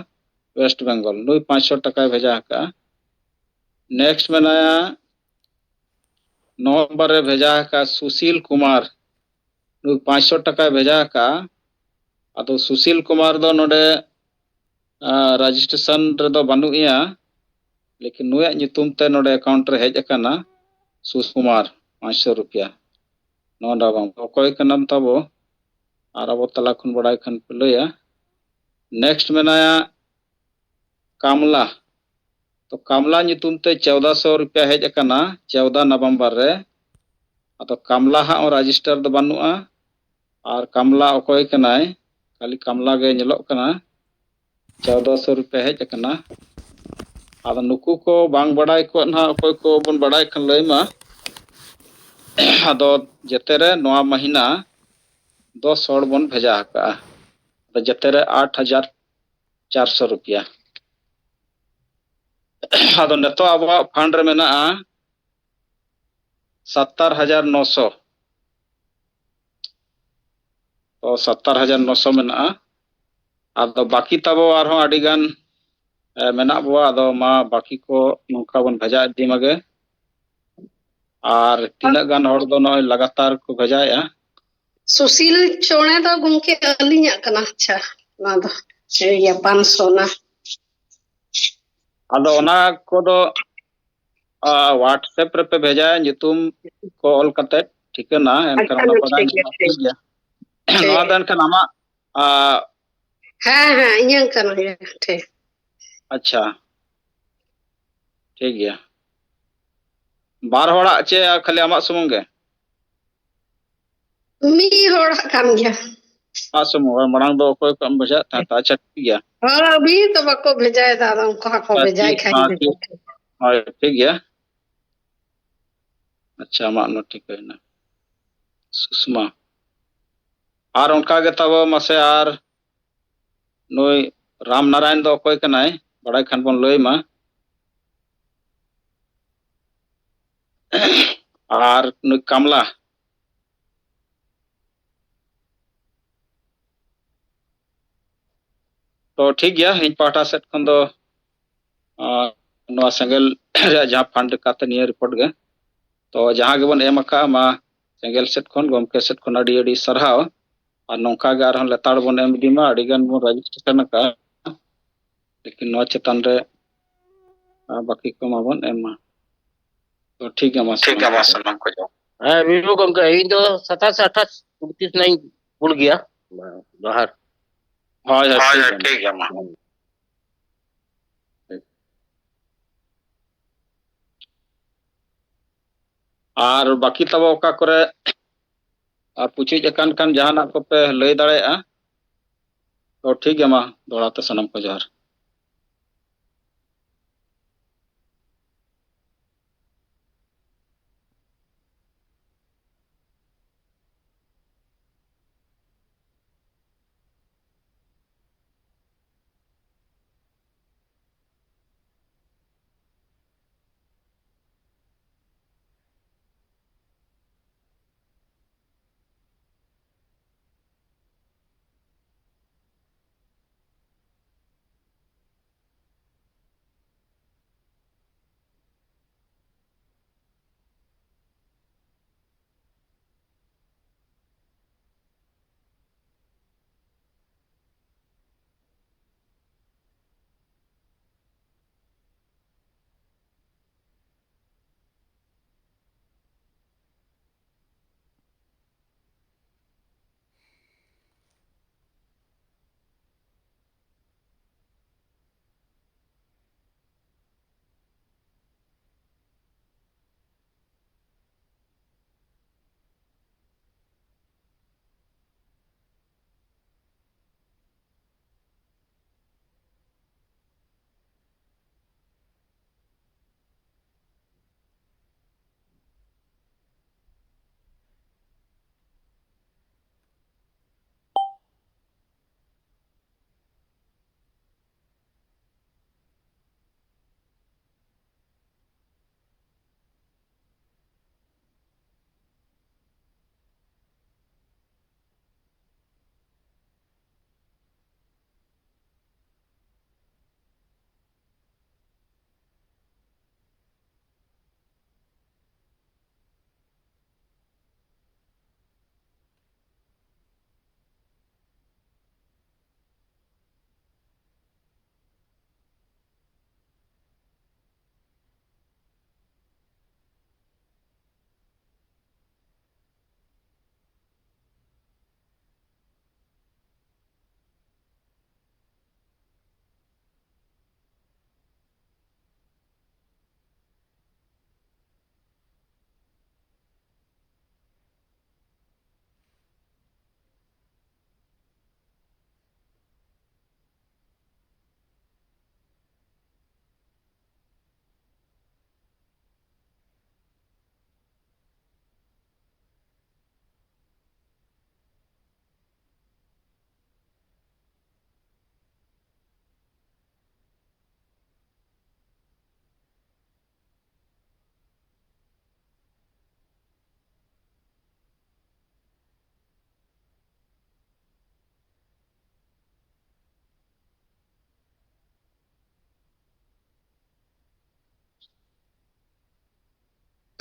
ᱳᱭᱮᱥᱴ ᱵᱮᱝᱜᱚᱞ᱾ ᱱᱩᱭ ᱯᱟᱸᱪᱥᱚ ᱴᱟᱠᱟᱭ ᱵᱷᱮᱡᱟ ᱟᱠᱟᱫᱼᱟ᱾ ᱱᱮᱠᱥᱴ ᱢᱮᱱᱟᱭᱟ ᱱᱚᱵᱷᱮᱢᱵᱚᱨ ᱨᱮ ᱵᱷᱮᱡᱟ ᱟᱠᱟᱫ ᱥᱩᱥᱤᱞ ᱠᱩᱢᱟᱨ, ᱱᱩᱭ ᱯᱟᱸᱪᱥᱚ ᱴᱟᱠᱟᱭ ᱵᱷᱮᱡᱟ ᱟᱠᱟᱫᱼᱟ᱾ ᱟᱫᱚ ᱥᱩᱥᱤᱞ ᱠᱩᱢᱟᱨ ᱫᱚ ᱱᱚᱰᱮ ᱨᱮᱡᱤᱥᱴᱨᱮᱥᱚᱱ ᱨᱮᱫᱚ ᱵᱟᱹᱱᱩᱜ ᱮᱭᱟ, ᱞᱮᱠᱤᱱ ᱱᱩᱭᱟᱜ ᱧᱩᱛᱩᱢ ᱛᱮ ᱱᱚᱰᱮ ᱮᱠᱟᱣᱩᱱᱴ ᱨᱮ ᱦᱮᱡ ᱟᱠᱟᱱᱟ ᱥᱩᱥᱤᱞ ᱠᱩᱢᱟᱨ, ᱯᱟᱸᱪᱥᱚ ᱨᱩᱯᱤᱭᱟ᱾ ᱱᱚᱣᱟ ᱫᱚ ᱵᱟᱝ, ᱚᱠᱚᱭ ᱠᱟᱱᱟᱢ ᱛᱟᱵᱚ? ᱟᱨ ᱟᱵᱚ ᱛᱟᱞᱟ ᱠᱷᱚᱱ ᱵᱟᱲᱟᱭ ᱠᱷᱟᱱ ᱯᱮ ᱞᱟᱹᱭᱟ᱾ ᱱᱮᱠᱥᱴ ᱢᱮᱱᱟᱭᱟ ᱠᱟᱢᱞᱟ᱾ ᱛᱚ ᱠᱟᱢᱞᱟ ᱧᱩᱛᱩᱢ ᱛᱮ ᱪᱳᱫᱟ ᱥᱚ ᱨᱩᱯᱤᱭᱟ ᱦᱮᱡ ᱟᱠᱟᱱᱟ ᱪᱳᱫᱟ ᱱᱚᱵᱷᱮᱢᱵᱚᱨ ᱨᱮ᱾ ᱟᱫᱚ ᱠᱟᱢᱞᱟ ᱦᱟᱸᱜ ᱨᱮᱡᱤᱥᱴᱟᱨ ᱫᱚ ᱵᱟᱹᱱᱩᱜᱼᱟ᱾ ᱟᱨ ᱠᱟᱢᱞᱟ ᱚᱠᱚᱭ ᱠᱟᱱᱟᱭ? ᱠᱷᱟᱹᱞᱤ ᱠᱟᱢᱞᱟ ᱜᱮ ᱧᱮᱞᱚᱜ ᱠᱟᱱᱟ᱾ ᱪᱳᱫᱟ ᱥᱚ ᱨᱩᱯᱤᱭᱟ ᱦᱮᱡ ᱟᱠᱟᱱᱟ᱾ ᱟᱫᱚ ᱱᱩᱠᱩ ᱠᱚ ᱵᱟᱝ ᱵᱟᱲᱟᱭ ᱠᱚᱣᱟ ᱱᱟᱦᱟᱜ, ᱚᱠᱚᱭ ᱠᱚ ᱵᱚᱱ ᱵᱟᱲᱟᱭ ᱠᱷᱟᱱ ᱞᱟᱹᱭ ᱢᱟ᱾ ᱟᱫᱚ ᱡᱮᱛᱮ ᱨᱮ ᱱᱚᱣᱟ ᱢᱟᱹᱦᱤᱱᱟ ᱫᱚᱥ ᱦᱚᱲ ᱵᱚᱱ ᱵᱷᱮᱡᱟ ᱟᱠᱟᱜᱼᱟ᱾ ᱟᱫᱚ ᱡᱮᱛᱮ ᱨᱮ ᱟᱴ ᱦᱟᱡᱟᱨ ᱪᱟᱨᱥᱚ ᱨᱩᱯᱤᱭᱟ᱾ ᱟᱫᱚ ᱱᱤᱛᱚᱜ ᱟᱵᱚᱣᱟᱜ ᱯᱷᱟᱱᱰ ᱨᱮ ᱢᱮᱱᱟᱜᱼᱟ ᱥᱟᱛᱛᱟᱨ ᱦᱟᱡᱟᱨ ᱱᱚᱥᱚ᱾ ᱛᱚ ᱥᱟᱛᱛᱟᱨ ᱦᱟᱡᱟᱨ ᱱᱚᱥᱚ ᱢᱮᱱᱟᱜᱼᱟ᱾ ᱟᱫᱚ ᱵᱟᱹᱠᱤ ᱛᱟᱵᱚ ᱟᱨᱦᱚᱸ ᱟᱹᱰᱤ ᱜᱟᱱ, ᱮ, ᱢᱮᱱᱟᱜ ᱵᱚᱣᱟ᱾ ᱟᱫᱚ ᱢᱟ ᱵᱟᱹᱠᱤ ᱠᱚ ᱱᱚᱝᱠᱟ ᱵᱚᱱ ᱵᱷᱮᱡᱟ ᱤᱫᱤ ᱢᱟᱜᱮ᱾ ᱟᱨ ᱛᱤᱱᱟᱹᱜ ᱜᱟᱱ ᱦᱚᱲ ᱫᱚ ᱱᱚᱜᱼᱚᱭ ᱞᱟᱜᱟᱛᱟᱨ ᱠᱚ ᱵᱷᱮᱡᱟᱭᱮᱫᱼᱟ? ᱥᱩᱥᱤᱞ ᱪᱚᱬᱮ ᱫᱚ ᱜᱚᱢᱠᱮ ᱟᱹᱞᱤᱧᱟᱜ ᱠᱟᱱᱟ᱾ ᱟᱪᱪᱷᱟ, ᱚᱱᱟ ᱫᱚ ᱤᱭᱟᱹ ᱯᱟᱸᱪᱥᱚ ᱚᱱᱟ᱾ ᱟᱫᱚ ᱚᱱᱟ ᱠᱚᱫᱚ, ᱟ, WhatsApp ᱨᱮᱯᱮ ᱵᱷᱮᱡᱟᱭᱟ, ᱧᱩᱛᱩᱢ ᱠᱚ ᱚᱞ ᱠᱟᱛᱮ, ᱴᱷᱤᱠᱟᱹᱱᱟ, ᱮᱱᱠᱷᱟᱱ ᱟᱪᱪᱷᱟ, ᱚᱱᱟ ᱴᱷᱤᱠ ᱵᱟᱰᱟᱭ ᱜᱮᱭᱟ, ᱧᱟᱢᱚᱜᱼᱟ᱾ ᱴᱷᱤᱠ ᱴᱷᱤᱠ ᱜᱮᱭᱟ᱾ ᱜᱮᱭᱟ᱾ ᱴᱷᱤᱠ᱾ ᱱᱚᱣᱟ ᱫᱚ ᱮᱱᱠᱷᱟᱱ ᱟᱢᱟᱜ, ᱟ, ᱦᱮᱸ, ᱦᱮᱸ, ᱤᱧᱟᱹᱝ ᱠᱟᱱ ᱜᱮᱭᱟ᱾ ᱴᱷᱤᱠ᱾ ᱟᱪᱪᱷᱟ, ᱴᱷᱤᱠ ᱜᱮᱭᱟ᱾ ᱵᱟᱨ ᱦᱚᱲᱟᱜ ᱪᱮ ᱠᱷᱟᱹᱞᱤ ᱟᱢᱟᱜ ᱥᱩᱢᱩᱝ ᱜᱮ? ᱢᱤᱫ ᱦᱚᱲᱟᱜ ᱠᱟᱱ ᱜᱮᱭᱟ᱾ ᱟᱢᱟᱜ ᱥᱩᱢᱩᱝ, ᱦᱳᱭ, ᱢᱟᱲᱟᱝ ᱫᱚ ᱚᱠᱚᱭ ᱠᱚ ᱮᱢ ᱵᱩᱡᱷᱟᱹᱣᱮᱫ ᱛᱟᱦᱮᱸᱫ? ᱟᱪᱪᱷᱟ, ᱴᱷᱤᱠ ᱜᱮᱭᱟ᱾ ᱦᱳᱭ, ᱟᱹᱵᱤᱱ ᱫᱚ ᱵᱟᱠᱚ ᱵᱷᱮᱡᱟᱭᱮᱫᱟ, ᱟᱫᱚ ᱩᱱᱠᱩ ᱦᱚᱸᱠᱚ ᱦᱳᱭ, ᱵᱷᱮᱡᱟᱭ ᱴᱷᱤᱠ, ᱠᱷᱟᱱ ᱦᱳᱭ, ᱫᱚ᱾ ᱴᱷᱤᱠ᱾ ᱦᱳᱭ, ᱴᱷᱤᱠ ᱜᱮᱭᱟ᱾ ᱟᱪᱪᱷᱟ, ᱟᱢᱟᱜ ᱱᱚ ᱴᱷᱤᱠᱟᱹᱭᱮᱱᱟ᱾ ᱥᱩᱥᱢᱟ᱾ ᱟᱨ ᱚᱱᱠᱟ ᱜᱮ ᱛᱟᱵᱚ ᱢᱟᱥᱮ ᱟᱨ ᱱᱩᱭ ᱨᱟᱢ ᱱᱟᱨᱟᱭᱚᱱ ᱫᱚ ᱚᱠᱚᱭ ᱠᱟᱱᱟᱭ? ᱵᱟᱲᱟᱭ ᱠᱷᱟᱱ ᱵᱚᱱ ᱞᱟᱹᱭ ᱢᱟ᱾ ᱟᱨ ᱱᱩᱭ ᱠᱟᱢᱞᱟ᱾ ᱛᱚ ᱴᱷᱤᱠ ᱜᱮᱭᱟ, ᱤᱧ ᱯᱟᱦᱴᱟ ᱥᱮᱫ ᱠᱷᱚᱱ ᱫᱚ, ᱟᱸ, ᱱᱚᱣᱟ ᱥᱮᱸᱜᱮᱞ ᱨᱮᱭᱟᱜ ᱡᱟᱦᱟᱸ ᱯᱷᱟᱱᱰ ᱞᱮᱠᱟᱛᱮ ᱱᱤᱭᱟᱹ ᱨᱤᱯᱳᱨᱴ ᱜᱮ᱾ ᱛᱚ ᱡᱟᱦᱟᱸ ᱜᱮᱵᱚᱱ ᱮᱢ ᱟᱠᱟᱫᱼᱟ, ᱢᱟ ᱥᱮᱸᱜᱮᱞ ᱥᱮᱫ ᱠᱷᱚᱱ, ᱜᱚᱢᱠᱮ ᱥᱮᱫ ᱠᱷᱚᱱ ᱟᱹᱰᱤ ᱟᱹᱰᱤ ᱥᱟᱨᱦᱟᱣ᱾ ᱟᱨ ᱱᱚᱝᱠᱟ ᱜᱮ ᱟᱨᱦᱚᱸ ᱞᱮᱛᱟᱲ ᱵᱚᱱ ᱮᱢ ᱤᱫᱤ ᱢᱟ᱾ ᱟᱹᱰᱤ ᱜᱟᱱ ᱵᱚᱱ ᱨᱮᱡᱤᱥᱴᱨᱮᱥᱚᱱ ᱟᱠᱟᱫᱼᱟ, ᱞᱮᱠᱤᱱ ᱱᱚᱣᱟ ᱪᱮᱛᱟᱱ ᱨᱮ, ᱟᱨ ᱵᱟᱹᱠᱤ ᱠᱚ ᱢᱟᱵᱚᱱ ᱮᱢ ᱢᱟ᱾ ᱛᱚ ᱴᱷᱤᱠ ᱜᱮᱭᱟ, ᱢᱟ ᱴᱷᱤᱠ ᱜᱮᱭᱟ, ᱢᱟ ᱥᱟᱱᱟᱢ ᱠᱚ ᱡᱚᱦᱟᱨ᱾ ᱦᱮᱸ, ᱵᱤᱵᱷᱩ ᱜᱚᱢᱠᱮ, ᱤᱧ ᱫᱚ ᱥᱟᱛᱟᱥ ᱟᱴᱷᱟᱥ ᱩᱱᱛᱨᱤᱥ ᱨᱮᱱᱟᱜ ᱤᱧ ᱵᱷᱩᱞ ᱜᱮᱭᱟ᱾ ᱡᱚᱦᱟᱨ᱾ ᱦᱳᱭ, ᱦᱳᱭ, ᱦᱳᱭ, ᱴᱷᱤᱠ ᱦᱳᱭ, ᱜᱮᱭᱟ, ᱴᱷᱤᱠ ᱜᱮᱭᱟ, ᱢᱟ᱾ ᱦᱩᱸ᱾ ᱟᱨ ᱵᱟᱹᱠᱤ ᱛᱟᱵᱚ ᱚᱠᱟ ᱠᱚᱨᱮ ᱟᱨ ᱯᱩᱪᱩᱡ ᱟᱠᱟᱱ ᱠᱷᱟᱱ ᱡᱟᱦᱟᱱᱟᱜ ᱠᱚᱯᱮ ᱞᱟᱹᱭ ᱫᱟᱲᱮᱭᱟᱜᱼᱟ᱾ ᱛᱚ ᱴᱷᱤᱠ ᱜᱮᱭᱟ, ᱢᱟ ᱫᱚᱦᱲᱟ ᱛᱮ ᱥᱟᱱᱟᱢ ᱠᱚ ᱡᱚᱦᱟᱨ᱾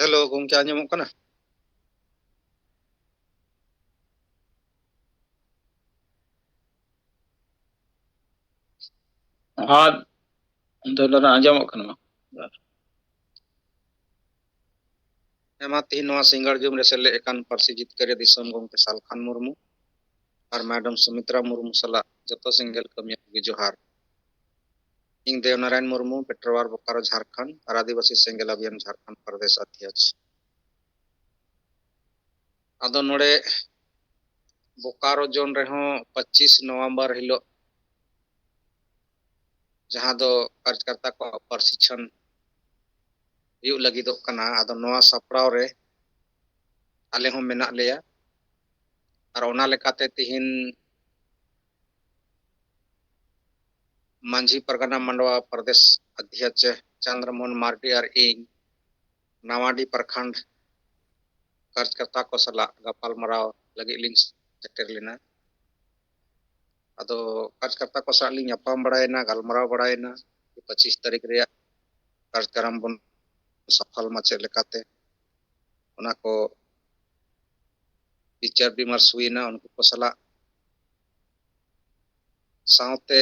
ᱦᱮᱞᱳ, ᱜᱚᱝᱠᱮ, ᱟᱸᱡᱚᱢᱚᱜ ᱠᱟᱱᱟ? ᱦᱚᱸ, ᱫᱚ ᱫᱟᱫᱟ ᱟᱸᱡᱚᱢᱚᱜ ᱠᱟᱱᱟ᱾ ᱦᱮᱸ, ᱢᱟ, ᱛᱮᱦᱮᱧ ᱱᱚᱣᱟ ᱥᱤᱸᱜᱟᱲ ᱡᱩᱢ ᱨᱮ ᱥᱮᱞᱮᱫ ᱟᱠᱟᱱ ᱯᱟᱹᱨᱥᱤ ᱡᱤᱛᱠᱟᱹᱨᱤᱭᱟᱹ ᱫᱤᱥᱚᱢ ᱜᱚᱢᱠᱮ ᱥᱟᱞᱠᱷᱟᱱ ᱢᱩᱨᱢᱩ ᱟᱨ ᱢᱮᱰᱟᱢ ᱥᱩᱢᱤᱛᱨᱟ ᱢᱩᱨᱢᱩ ᱥᱟᱞᱟᱜ ᱡᱚᱛᱚ ᱥᱮᱸᱜᱮᱞ ᱠᱟᱹᱢᱤᱭᱟᱹ ᱠᱚᱜᱮ ᱡᱚᱦᱟᱨ᱾ ᱤᱧ ᱫᱮᱣᱱᱟᱨᱟᱭᱚᱱ ᱢᱩᱨᱢᱩ, ᱯᱮᱴᱨᱳᱣᱟᱨ, ᱵᱳᱠᱟᱨᱳ, ᱡᱷᱟᱲᱠᱷᱚᱸᱰ, ᱟᱨ ᱟᱹᱫᱤᱵᱟᱹᱥᱤ ᱥᱮᱸᱜᱮᱞ ᱚᱵᱷᱤᱭᱟᱱ ᱡᱷᱟᱲᱠᱷᱚᱸᱰ ᱯᱨᱚᱫᱮᱥ ᱚᱫᱷᱭᱚᱠᱥ᱾ ᱟᱫᱚ ᱱᱚᱰᱮ ᱵᱳᱠᱟᱨᱳ ᱡᱳᱱ ᱨᱮᱦᱚᱸ ᱯᱚᱸᱪᱤᱥ ᱱᱚᱵᱷᱮᱢᱵᱚᱨ ᱦᱤᱞᱳᱜ ᱡᱟᱦᱟᱸ ᱫᱚ ᱠᱟᱨᱡᱽᱠᱟᱨᱛᱟ ᱠᱚᱣᱟᱜ ᱯᱨᱚᱥᱤᱠᱠᱷᱚᱱ ᱦᱩᱭᱩᱜ ᱞᱟᱹᱜᱤᱫᱚᱜ ᱠᱟᱱᱟ᱾ ᱟᱫᱚ ᱱᱚᱣᱟ ᱥᱟᱯᱲᱟᱣ ᱨᱮ ᱟᱞᱮ ᱦᱚᱸ ᱢᱮᱱᱟᱜ ᱞᱮᱭᱟ᱾ ᱟᱨ ᱚᱱᱟ ᱞᱮᱠᱟᱛᱮ ᱛᱤᱦᱤᱧ ᱢᱟᱹᱡᱷᱤ ᱯᱟᱨᱜᱟᱱᱟ ᱢᱟᱰᱣᱟ ᱯᱨᱚᱫᱮᱥ ᱚᱫᱷᱭᱚᱠᱥ ᱪᱚᱱᱫᱨᱚᱢᱳᱦᱚᱱ ᱢᱟᱨᱰᱤ ᱟᱨ ᱤᱧ ᱱᱟᱣᱟᱰᱤ ᱯᱨᱚᱠᱷᱚᱸᱰ ᱠᱟᱨᱡᱽᱠᱟᱨᱛᱟ ᱠᱚ ᱥᱟᱞᱟᱜ ᱜᱟᱯᱟᱞᱢᱟᱨᱟᱣ ᱞᱟᱹᱜᱤᱫ ᱞᱤᱧ ᱥᱮᱴᱮᱨ ᱞᱮᱱᱟ᱾ ᱟᱫᱚ ᱠᱟᱨᱡᱽᱠᱟᱨᱛᱟ ᱠᱚ ᱥᱟᱞᱟᱜ ᱞᱤᱧ ᱧᱟᱯᱟᱢ ᱵᱟᱲᱟᱭᱮᱱᱟ, ᱜᱟᱞᱢᱟᱨᱟᱣ ᱵᱟᱲᱟᱭᱮᱱᱟ᱾ ᱯᱚᱸᱪᱤᱥ ᱛᱟᱹᱨᱤᱠᱷ ᱨᱮᱭᱟᱜ ᱠᱟᱨᱡᱽᱠᱟᱨᱚᱢ ᱵᱚᱱ ᱥᱟᱯᱷᱟᱞ ᱢᱟ ᱪᱮᱫ ᱞᱮᱠᱟᱛᱮ, ᱚᱱᱟ ᱠᱚ ᱵᱤᱪᱟᱹᱨ ᱵᱤᱢᱟᱨᱥ ᱦᱩᱭᱮᱱᱟ ᱩᱱᱠᱩ ᱠᱚ ᱥᱟᱞᱟᱜ᱾ ᱥᱟᱶᱛᱮ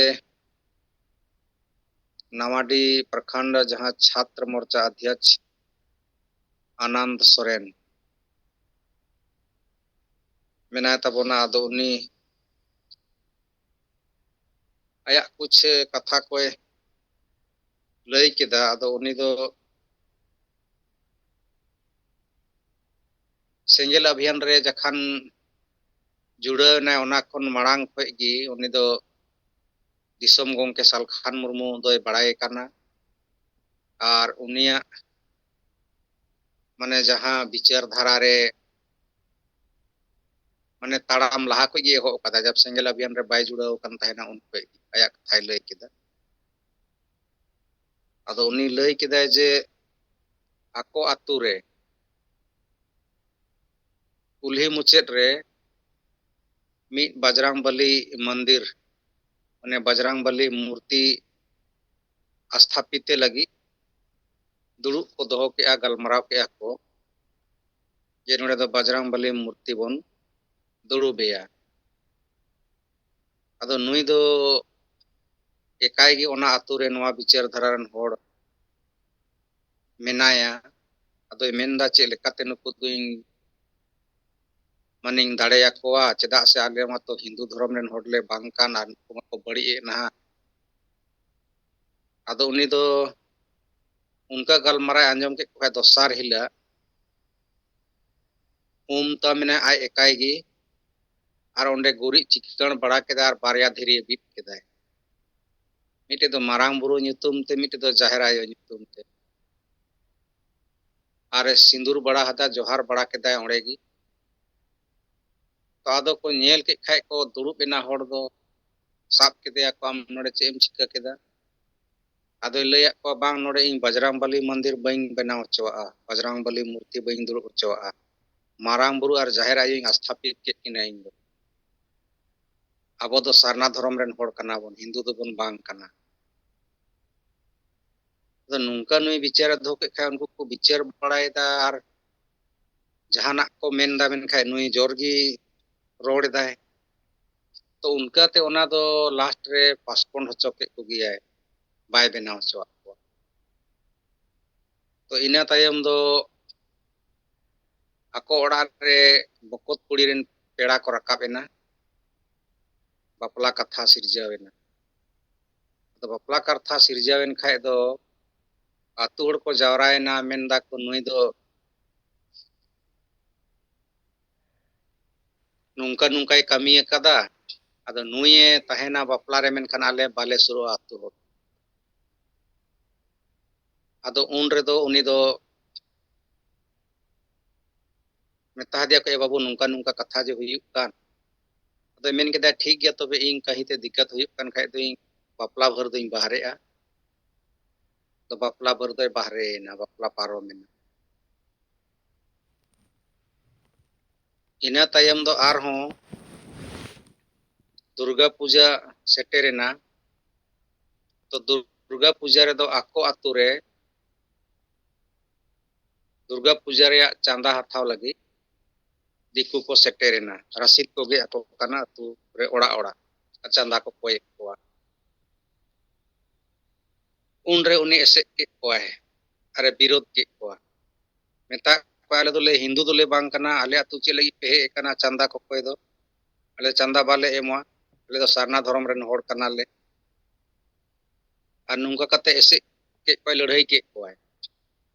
ᱱᱟᱣᱟᱰᱤ ᱯᱨᱚᱠᱷᱚᱸᱰ ᱡᱟᱦᱟᱸ ᱪᱷᱟᱛᱨ ᱢᱳᱨᱪᱟ ᱚᱫᱷᱭᱚᱠᱥ ᱟᱱᱟᱱᱫ ᱥᱚᱨᱮᱱ ᱢᱮᱱᱟᱭ ᱛᱟᱵᱚᱱᱟ, ᱟᱫᱚ ᱩᱱᱤ ᱟᱭᱟᱜ ᱠᱩᱪᱷ ᱠᱟᱛᱷᱟ ᱠᱚᱭ ᱞᱟᱹᱭ ᱠᱮᱫᱟ᱾ ᱟᱫᱚ ᱩᱱᱤ ᱫᱚ ᱥᱮᱸᱜᱮᱞ ᱚᱵᱷᱤᱭᱟᱱ ᱨᱮ ᱡᱚᱠᱷᱚᱱ ᱡᱩᱲᱟᱹᱣ ᱮᱱᱟᱭ, ᱚᱱᱟ ᱠᱷᱚᱱ ᱢᱟᱲᱟᱝ ᱠᱷᱚᱱ ᱜᱮ ᱩᱱᱤ ᱫᱚ ᱫᱤᱥᱚᱢ ᱜᱚᱢᱠᱮ ᱥᱟᱞᱠᱷᱟᱱ ᱢᱩᱨᱢᱩ ᱫᱚᱭ ᱵᱟᱲᱟᱭᱮ ᱠᱟᱱᱟ᱾ ᱟᱨ ᱩᱱᱤᱭᱟᱜ ᱢᱟᱱᱮ ᱡᱟᱦᱟᱸ ᱵᱤᱪᱟᱹᱨ ᱫᱷᱟᱨᱟ ᱨᱮ ᱢᱟᱱᱮ ᱛᱟᱲᱟᱢ ᱞᱟᱦᱟ ᱠᱷᱚᱱ ᱜᱮ ᱮᱦᱚᱵ ᱟᱠᱟᱫᱟ, ᱡᱟᱵ ᱥᱮᱸᱜᱮᱞ ᱚᱵᱷᱤᱭᱟᱱ ᱨᱮ ᱵᱟᱭ ᱡᱩᱲᱟᱹᱣ ᱟᱠᱟᱱ ᱛᱟᱦᱮᱱᱟ ᱩᱱ ᱠᱷᱚᱱ ᱜᱮ ᱟᱭᱟᱜ ᱠᱟᱛᱷᱟᱭ ᱞᱟᱹᱭ ᱠᱮᱫᱟ᱾ ᱟᱫᱚ ᱩᱱᱤ ᱞᱟᱹᱭ ᱠᱮᱫᱟᱭ ᱡᱮ ᱟᱠᱚ ᱟᱛᱳ ᱨᱮ ᱠᱩᱞᱦᱤ ᱢᱩᱪᱟᱹᱫ ᱨᱮ ᱢᱤᱫ ᱵᱟᱡᱽᱨᱟᱝ ᱵᱟᱞᱤ ᱢᱚᱱᱫᱤᱨ, ᱢᱟᱱᱮ ᱵᱟᱡᱽᱨᱟᱝ ᱵᱟᱞᱤ ᱢᱩᱨᱛᱤ ᱟᱥᱛᱷᱟᱯᱤᱛᱮ ᱞᱟᱹᱜᱤᱫ ᱫᱩᱲᱩᱵ ᱠᱚ ᱫᱚᱦᱚ ᱠᱮᱜᱼᱟ, ᱜᱟᱞᱢᱟᱨᱟᱣ ᱠᱮᱜᱼᱟ ᱠᱚ ᱡᱮ ᱱᱚᱰᱮ ᱫᱚ ᱵᱟᱡᱽᱨᱟᱝ ᱵᱟᱞᱤ ᱢᱩᱨᱛᱤ ᱵᱚᱱ ᱫᱩᱲᱩᱵᱮᱭᱟ᱾ ᱟᱫᱚ ᱱᱩᱭ ᱫᱚ ᱮᱠᱟᱭ ᱜᱮ ᱚᱱᱟ ᱟᱛᱳ ᱨᱮ ᱱᱚᱣᱟ ᱵᱤᱪᱟᱹᱨ ᱫᱷᱟᱨᱟ ᱨᱮᱱ ᱦᱚᱲ ᱢᱮᱱᱟᱭᱟ᱾ ᱟᱫᱚᱭ ᱢᱮᱱᱫᱟ, ᱪᱮᱫ ᱞᱮᱠᱟᱛᱮ ᱱᱩᱠᱩ ᱫᱚᱧ ᱢᱟᱱᱮᱧ ᱫᱟᱲᱮᱭᱟᱠᱚᱣᱟ, ᱪᱮᱫᱟᱜ ᱥᱮ ᱟᱞᱮ ᱢᱟᱛᱚ ᱦᱤᱱᱫᱩ ᱫᱷᱚᱨᱚᱢ ᱨᱮᱱ ᱦᱚᱲ ᱞᱮ ᱵᱟᱝ ᱠᱟᱱ, ᱟᱨ ᱱᱩᱠᱩ ᱢᱟᱠᱚ ᱵᱟᱹᱲᱤᱡ ᱮᱫ ᱱᱟᱦᱟᱜ᱾ ᱟᱫᱚ ᱩᱱᱤ ᱫᱚ ᱚᱱᱠᱟ ᱜᱟᱞᱢᱟᱨᱟᱣ ᱟᱸᱡᱚᱢ ᱠᱮᱫ ᱠᱚ ᱠᱷᱟᱡ, ᱫᱚᱥᱟᱨ ᱦᱤᱞᱳᱜ ᱩᱢ ᱛᱟ ᱢᱮᱱᱟᱭ ᱟᱡ ᱮᱠᱟᱭ ᱜᱮ, ᱟᱨ ᱚᱸᱰᱮ ᱜᱩᱨᱤᱡ ᱪᱤᱠᱟᱹᱬ ᱵᱟᱲᱟ ᱠᱮᱫᱟᱭ ᱟᱨ ᱵᱟᱨᱭᱟ ᱫᱷᱤᱨᱤ ᱵᱤᱫ ᱠᱮᱫᱟᱭ᱾ ᱢᱤᱫᱴᱮᱡ ᱫᱚ ᱢᱟᱨᱟᱝ ᱵᱩᱨᱩ ᱧᱩᱛᱩᱢ ᱛᱮ, ᱢᱤᱫᱴᱮᱡ ᱫᱚ ᱡᱟᱦᱮᱨ ᱟᱭᱳ ᱧᱩᱛᱩᱢ ᱛᱮ᱾ ᱟᱨᱮ ᱥᱤᱸᱫᱩᱨ ᱵᱟᱲᱟ ᱦᱟᱫᱟ, ᱡᱚᱦᱟᱨ ᱵᱟᱲᱟ ᱠᱮᱫᱟᱭ ᱚᱸᱰᱮ ᱜᱮ᱾ ᱛᱚ ᱟᱫᱚ ᱠᱚ ᱧᱮᱞ ᱠᱮᱫ ᱠᱷᱟᱡ ᱠᱚ, ᱫᱩᱲᱩᱵ ᱮᱱᱟ ᱦᱚᱲ ᱫᱚ, ᱥᱟᱵ ᱠᱮᱫᱮᱭᱟ ᱠᱚ, "ᱟᱢ ᱱᱚᱰᱮ ᱪᱮᱫ ᱮᱢ ᱪᱤᱠᱟᱹ ᱠᱮᱫᱟ?" ᱟᱫᱚᱭ ᱞᱟᱹᱭᱟᱫ ᱠᱚᱣᱟ, "ᱵᱟᱝ, ᱱᱚᱰᱮ ᱤᱧ ᱵᱟᱡᱽᱨᱟᱝ ᱵᱟᱞᱤ ᱢᱚᱱᱫᱤᱨ ᱵᱟᱹᱧ ᱵᱮᱱᱟᱣ ᱦᱚᱪᱚᱣᱟᱜᱼᱟ, ᱵᱟᱡᱽᱨᱟᱝ ᱵᱟᱞᱤ ᱢᱩᱨᱛᱤ ᱵᱟᱹᱧ ᱫᱩᱲᱩᱵ ᱦᱚᱪᱚᱣᱟᱜᱼᱟ, ᱢᱟᱨᱟᱝ ᱵᱩᱨᱩ ᱟᱨ ᱡᱟᱦᱮᱨ ᱟᱭᱳᱧ ᱟᱥᱛᱷᱟᱯᱤᱛ ᱠᱮᱫ ᱠᱤᱱᱟ ᱤᱧ ᱫᱚ᱾ ᱟᱵᱚ ᱫᱚ ᱥᱟᱨᱱᱟ ᱫᱷᱚᱨᱚᱢ ᱨᱮᱱ ᱦᱚᱲ ᱠᱟᱱᱟ ᱵᱚᱱ, ᱦᱤᱱᱫᱩ ᱫᱚᱵᱚᱱ ᱵᱟᱝ ᱠᱟᱱᱟ᱾" ᱟᱫᱚ ᱱᱚᱝᱠᱟ ᱱᱩᱭ ᱵᱤᱪᱟᱹᱨᱮ ᱫᱚᱦᱚ ᱠᱮᱫ ᱠᱷᱟᱡ, ᱩᱱᱠᱩ ᱠᱚ ᱵᱤᱪᱟᱹᱨ ᱵᱟᱲᱟᱭᱮᱫᱟ ᱟᱨ ᱡᱟᱦᱟᱱᱟᱜ ᱠᱚ ᱢᱮᱱᱫᱟ, ᱢᱮᱱᱠᱷᱟᱡ ᱱᱩᱭ ᱡᱳᱨ ᱜᱮ ᱨᱚᱲ ᱮᱫᱟᱭ᱾ ᱛᱚ ᱚᱱᱠᱟᱛᱮ ᱚᱱᱟ ᱫᱚ ᱞᱟᱥᱴ ᱨᱮ ᱯᱟᱥᱯᱳᱱᱰ ᱦᱚᱪᱚ ᱠᱮᱫ ᱠᱚᱜᱮᱭᱟᱭ, ᱵᱟᱭ ᱵᱮᱱᱟᱣ ᱦᱚᱪᱚᱣᱟᱜ ᱠᱚᱣᱟ᱾ ᱛᱚ ᱤᱱᱟᱹ ᱛᱟᱭᱚᱢ ᱫᱚ ᱟᱠᱚ ᱚᱲᱟᱜ ᱨᱮ ᱵᱚᱠᱚᱛ ᱠᱩᱲᱤ ᱨᱮᱱ ᱯᱮᱲᱟ ᱠᱚ ᱨᱟᱠᱟᱵ ᱮᱱᱟ, ᱵᱟᱯᱞᱟ ᱠᱟᱛᱷᱟ ᱥᱤᱨᱡᱟᱹᱣ ᱮᱱᱟ᱾ ᱟᱫᱚ ᱵᱟᱯᱞᱟ ᱠᱟᱛᱷᱟ ᱥᱤᱨᱡᱟᱹᱣ ᱮᱱ ᱠᱷᱟᱡ ᱫᱚ ᱟᱛᱳ ᱦᱚᱲ ᱠᱚ ᱡᱟᱣᱨᱟᱭᱮᱱᱟ, ᱢᱮᱱᱫᱟ ᱠᱚ, "ᱱᱩᱭ ᱫᱚ ᱱᱚᱝᱠᱟ ᱱᱚᱝᱠᱟᱭ ᱠᱟᱹᱢᱤ ᱟᱠᱟᱫᱟ, ᱟᱫᱚ ᱱᱩᱭᱮ ᱛᱟᱦᱮᱱᱟ ᱵᱟᱯᱞᱟ ᱨᱮ, ᱢᱮᱱᱠᱷᱟᱱ ᱟᱞᱮ ᱵᱟᱞᱮ ᱥᱩᱨᱩᱜᱼᱟ ᱟᱛᱳ ᱦᱚᱲ᱾" ᱟᱫᱚ ᱩᱱ ᱨᱮᱫᱚ ᱩᱱᱤ ᱫᱚ ᱢᱮᱛᱟ ᱫᱮᱭᱟ ᱠᱚ, "ᱮ ᱵᱟᱹᱵᱩ, ᱱᱚᱝᱠᱟ ᱱᱚᱝᱠᱟ ᱠᱟᱛᱷᱟ ᱡᱮ ᱦᱩᱭᱩᱜ ᱠᱟᱱ", ᱟᱫᱚᱭ ᱢᱮᱱ ᱠᱮᱫᱟ, "ᱴᱷᱤᱠ ᱜᱮᱭᱟ, ᱛᱚᱵᱮ ᱤᱧ ᱠᱟᱹᱦᱤ ᱛᱮ ᱫᱤᱠᱠᱟᱛ ᱦᱩᱭᱩᱜ ᱠᱟᱱ ᱠᱷᱟᱡ ᱫᱚᱧ ᱵᱟᱯᱞᱟ ᱵᱷᱳᱨ ᱫᱚᱧ ᱵᱟᱦᱨᱮᱜᱼᱟ᱾" ᱟᱫᱚ ᱵᱟᱯᱞᱟ ᱵᱷᱳᱨ ᱫᱚᱭ ᱵᱟᱦᱨᱮᱭᱮᱱᱟ, ᱵᱟᱯᱞᱟ ᱯᱟᱨᱚᱢᱮᱱᱟ᱾ ᱤᱱᱟᱹ ᱛᱟᱭᱚᱢ ᱫᱚ ᱟᱨᱦᱚᱸ ᱫᱩᱨᱜᱟ ᱯᱩᱡᱟ ᱥᱮᱴᱮᱨᱮᱱᱟ᱾ ᱛᱚ ᱫᱩᱨᱜᱟ ᱯᱩᱡᱟ ᱨᱮᱫᱚ ᱟᱠᱚ ᱟᱛᱳ ᱨᱮ ᱫᱩᱨᱜᱟ ᱯᱩᱡᱟ ᱨᱮᱭᱟᱜ ᱪᱟᱸᱫᱟ ᱦᱟᱛᱟᱣ ᱞᱟᱹᱜᱤᱫ ᱫᱤᱠᱩ ᱠᱚ ᱥᱮᱴᱮᱨᱮᱱᱟ᱾ ᱨᱟᱥᱤᱫ ᱠᱚ ᱜᱮᱫ ᱟᱠᱚ ᱠᱟᱱᱟ ᱟᱹᱛᱩ ᱨᱮ ᱚᱲᱟᱜ ᱚᱲᱟᱜ, ᱟᱨ ᱪᱟᱸᱫᱟ ᱠᱚ ᱠᱚᱭᱮᱫ ᱠᱚᱣᱟ᱾ ᱩᱱᱨᱮ ᱩᱱᱤ ᱮᱥᱮᱫ ᱠᱮᱫ ᱠᱚᱣᱟᱭ ᱟᱨᱮ ᱵᱤᱨᱳᱫ ᱠᱮᱫ ᱠᱚᱣᱟ᱾ ᱢᱮᱛᱟᱜ ᱠᱚᱣᱟ, "ᱟᱞᱮ ᱫᱚᱞᱮ ᱦᱤᱱᱫᱩ ᱫᱚᱞᱮ ᱵᱟᱝ ᱠᱟᱱᱟ, ᱟᱞᱮ ᱟᱹᱛᱩ ᱪᱮᱫ ᱞᱟᱹᱜᱤᱫ ᱯᱮ ᱦᱮᱡ ᱟᱠᱟᱱᱟ ᱪᱟᱸᱫᱟ ᱠᱚᱠᱚᱭ ᱫᱚ? ᱟᱞᱮ ᱪᱟᱸᱫᱟ ᱵᱟᱞᱮ ᱮᱢᱟ, ᱟᱞᱮ ᱫᱚ ᱥᱟᱨᱱᱟ ᱫᱷᱚᱨᱚᱢ ᱨᱮᱱ ᱦᱚᱲ ᱠᱟᱱᱟᱞᱮ᱾" ᱟᱨ ᱱᱚᱝᱠᱟ ᱠᱟᱛᱮ ᱮᱥᱮᱫ ᱠᱮᱫ ᱠᱚᱣᱟᱭ, ᱞᱟᱹᱲᱦᱟᱹᱭ ᱠᱮᱫ ᱠᱚᱣᱟᱭ᱾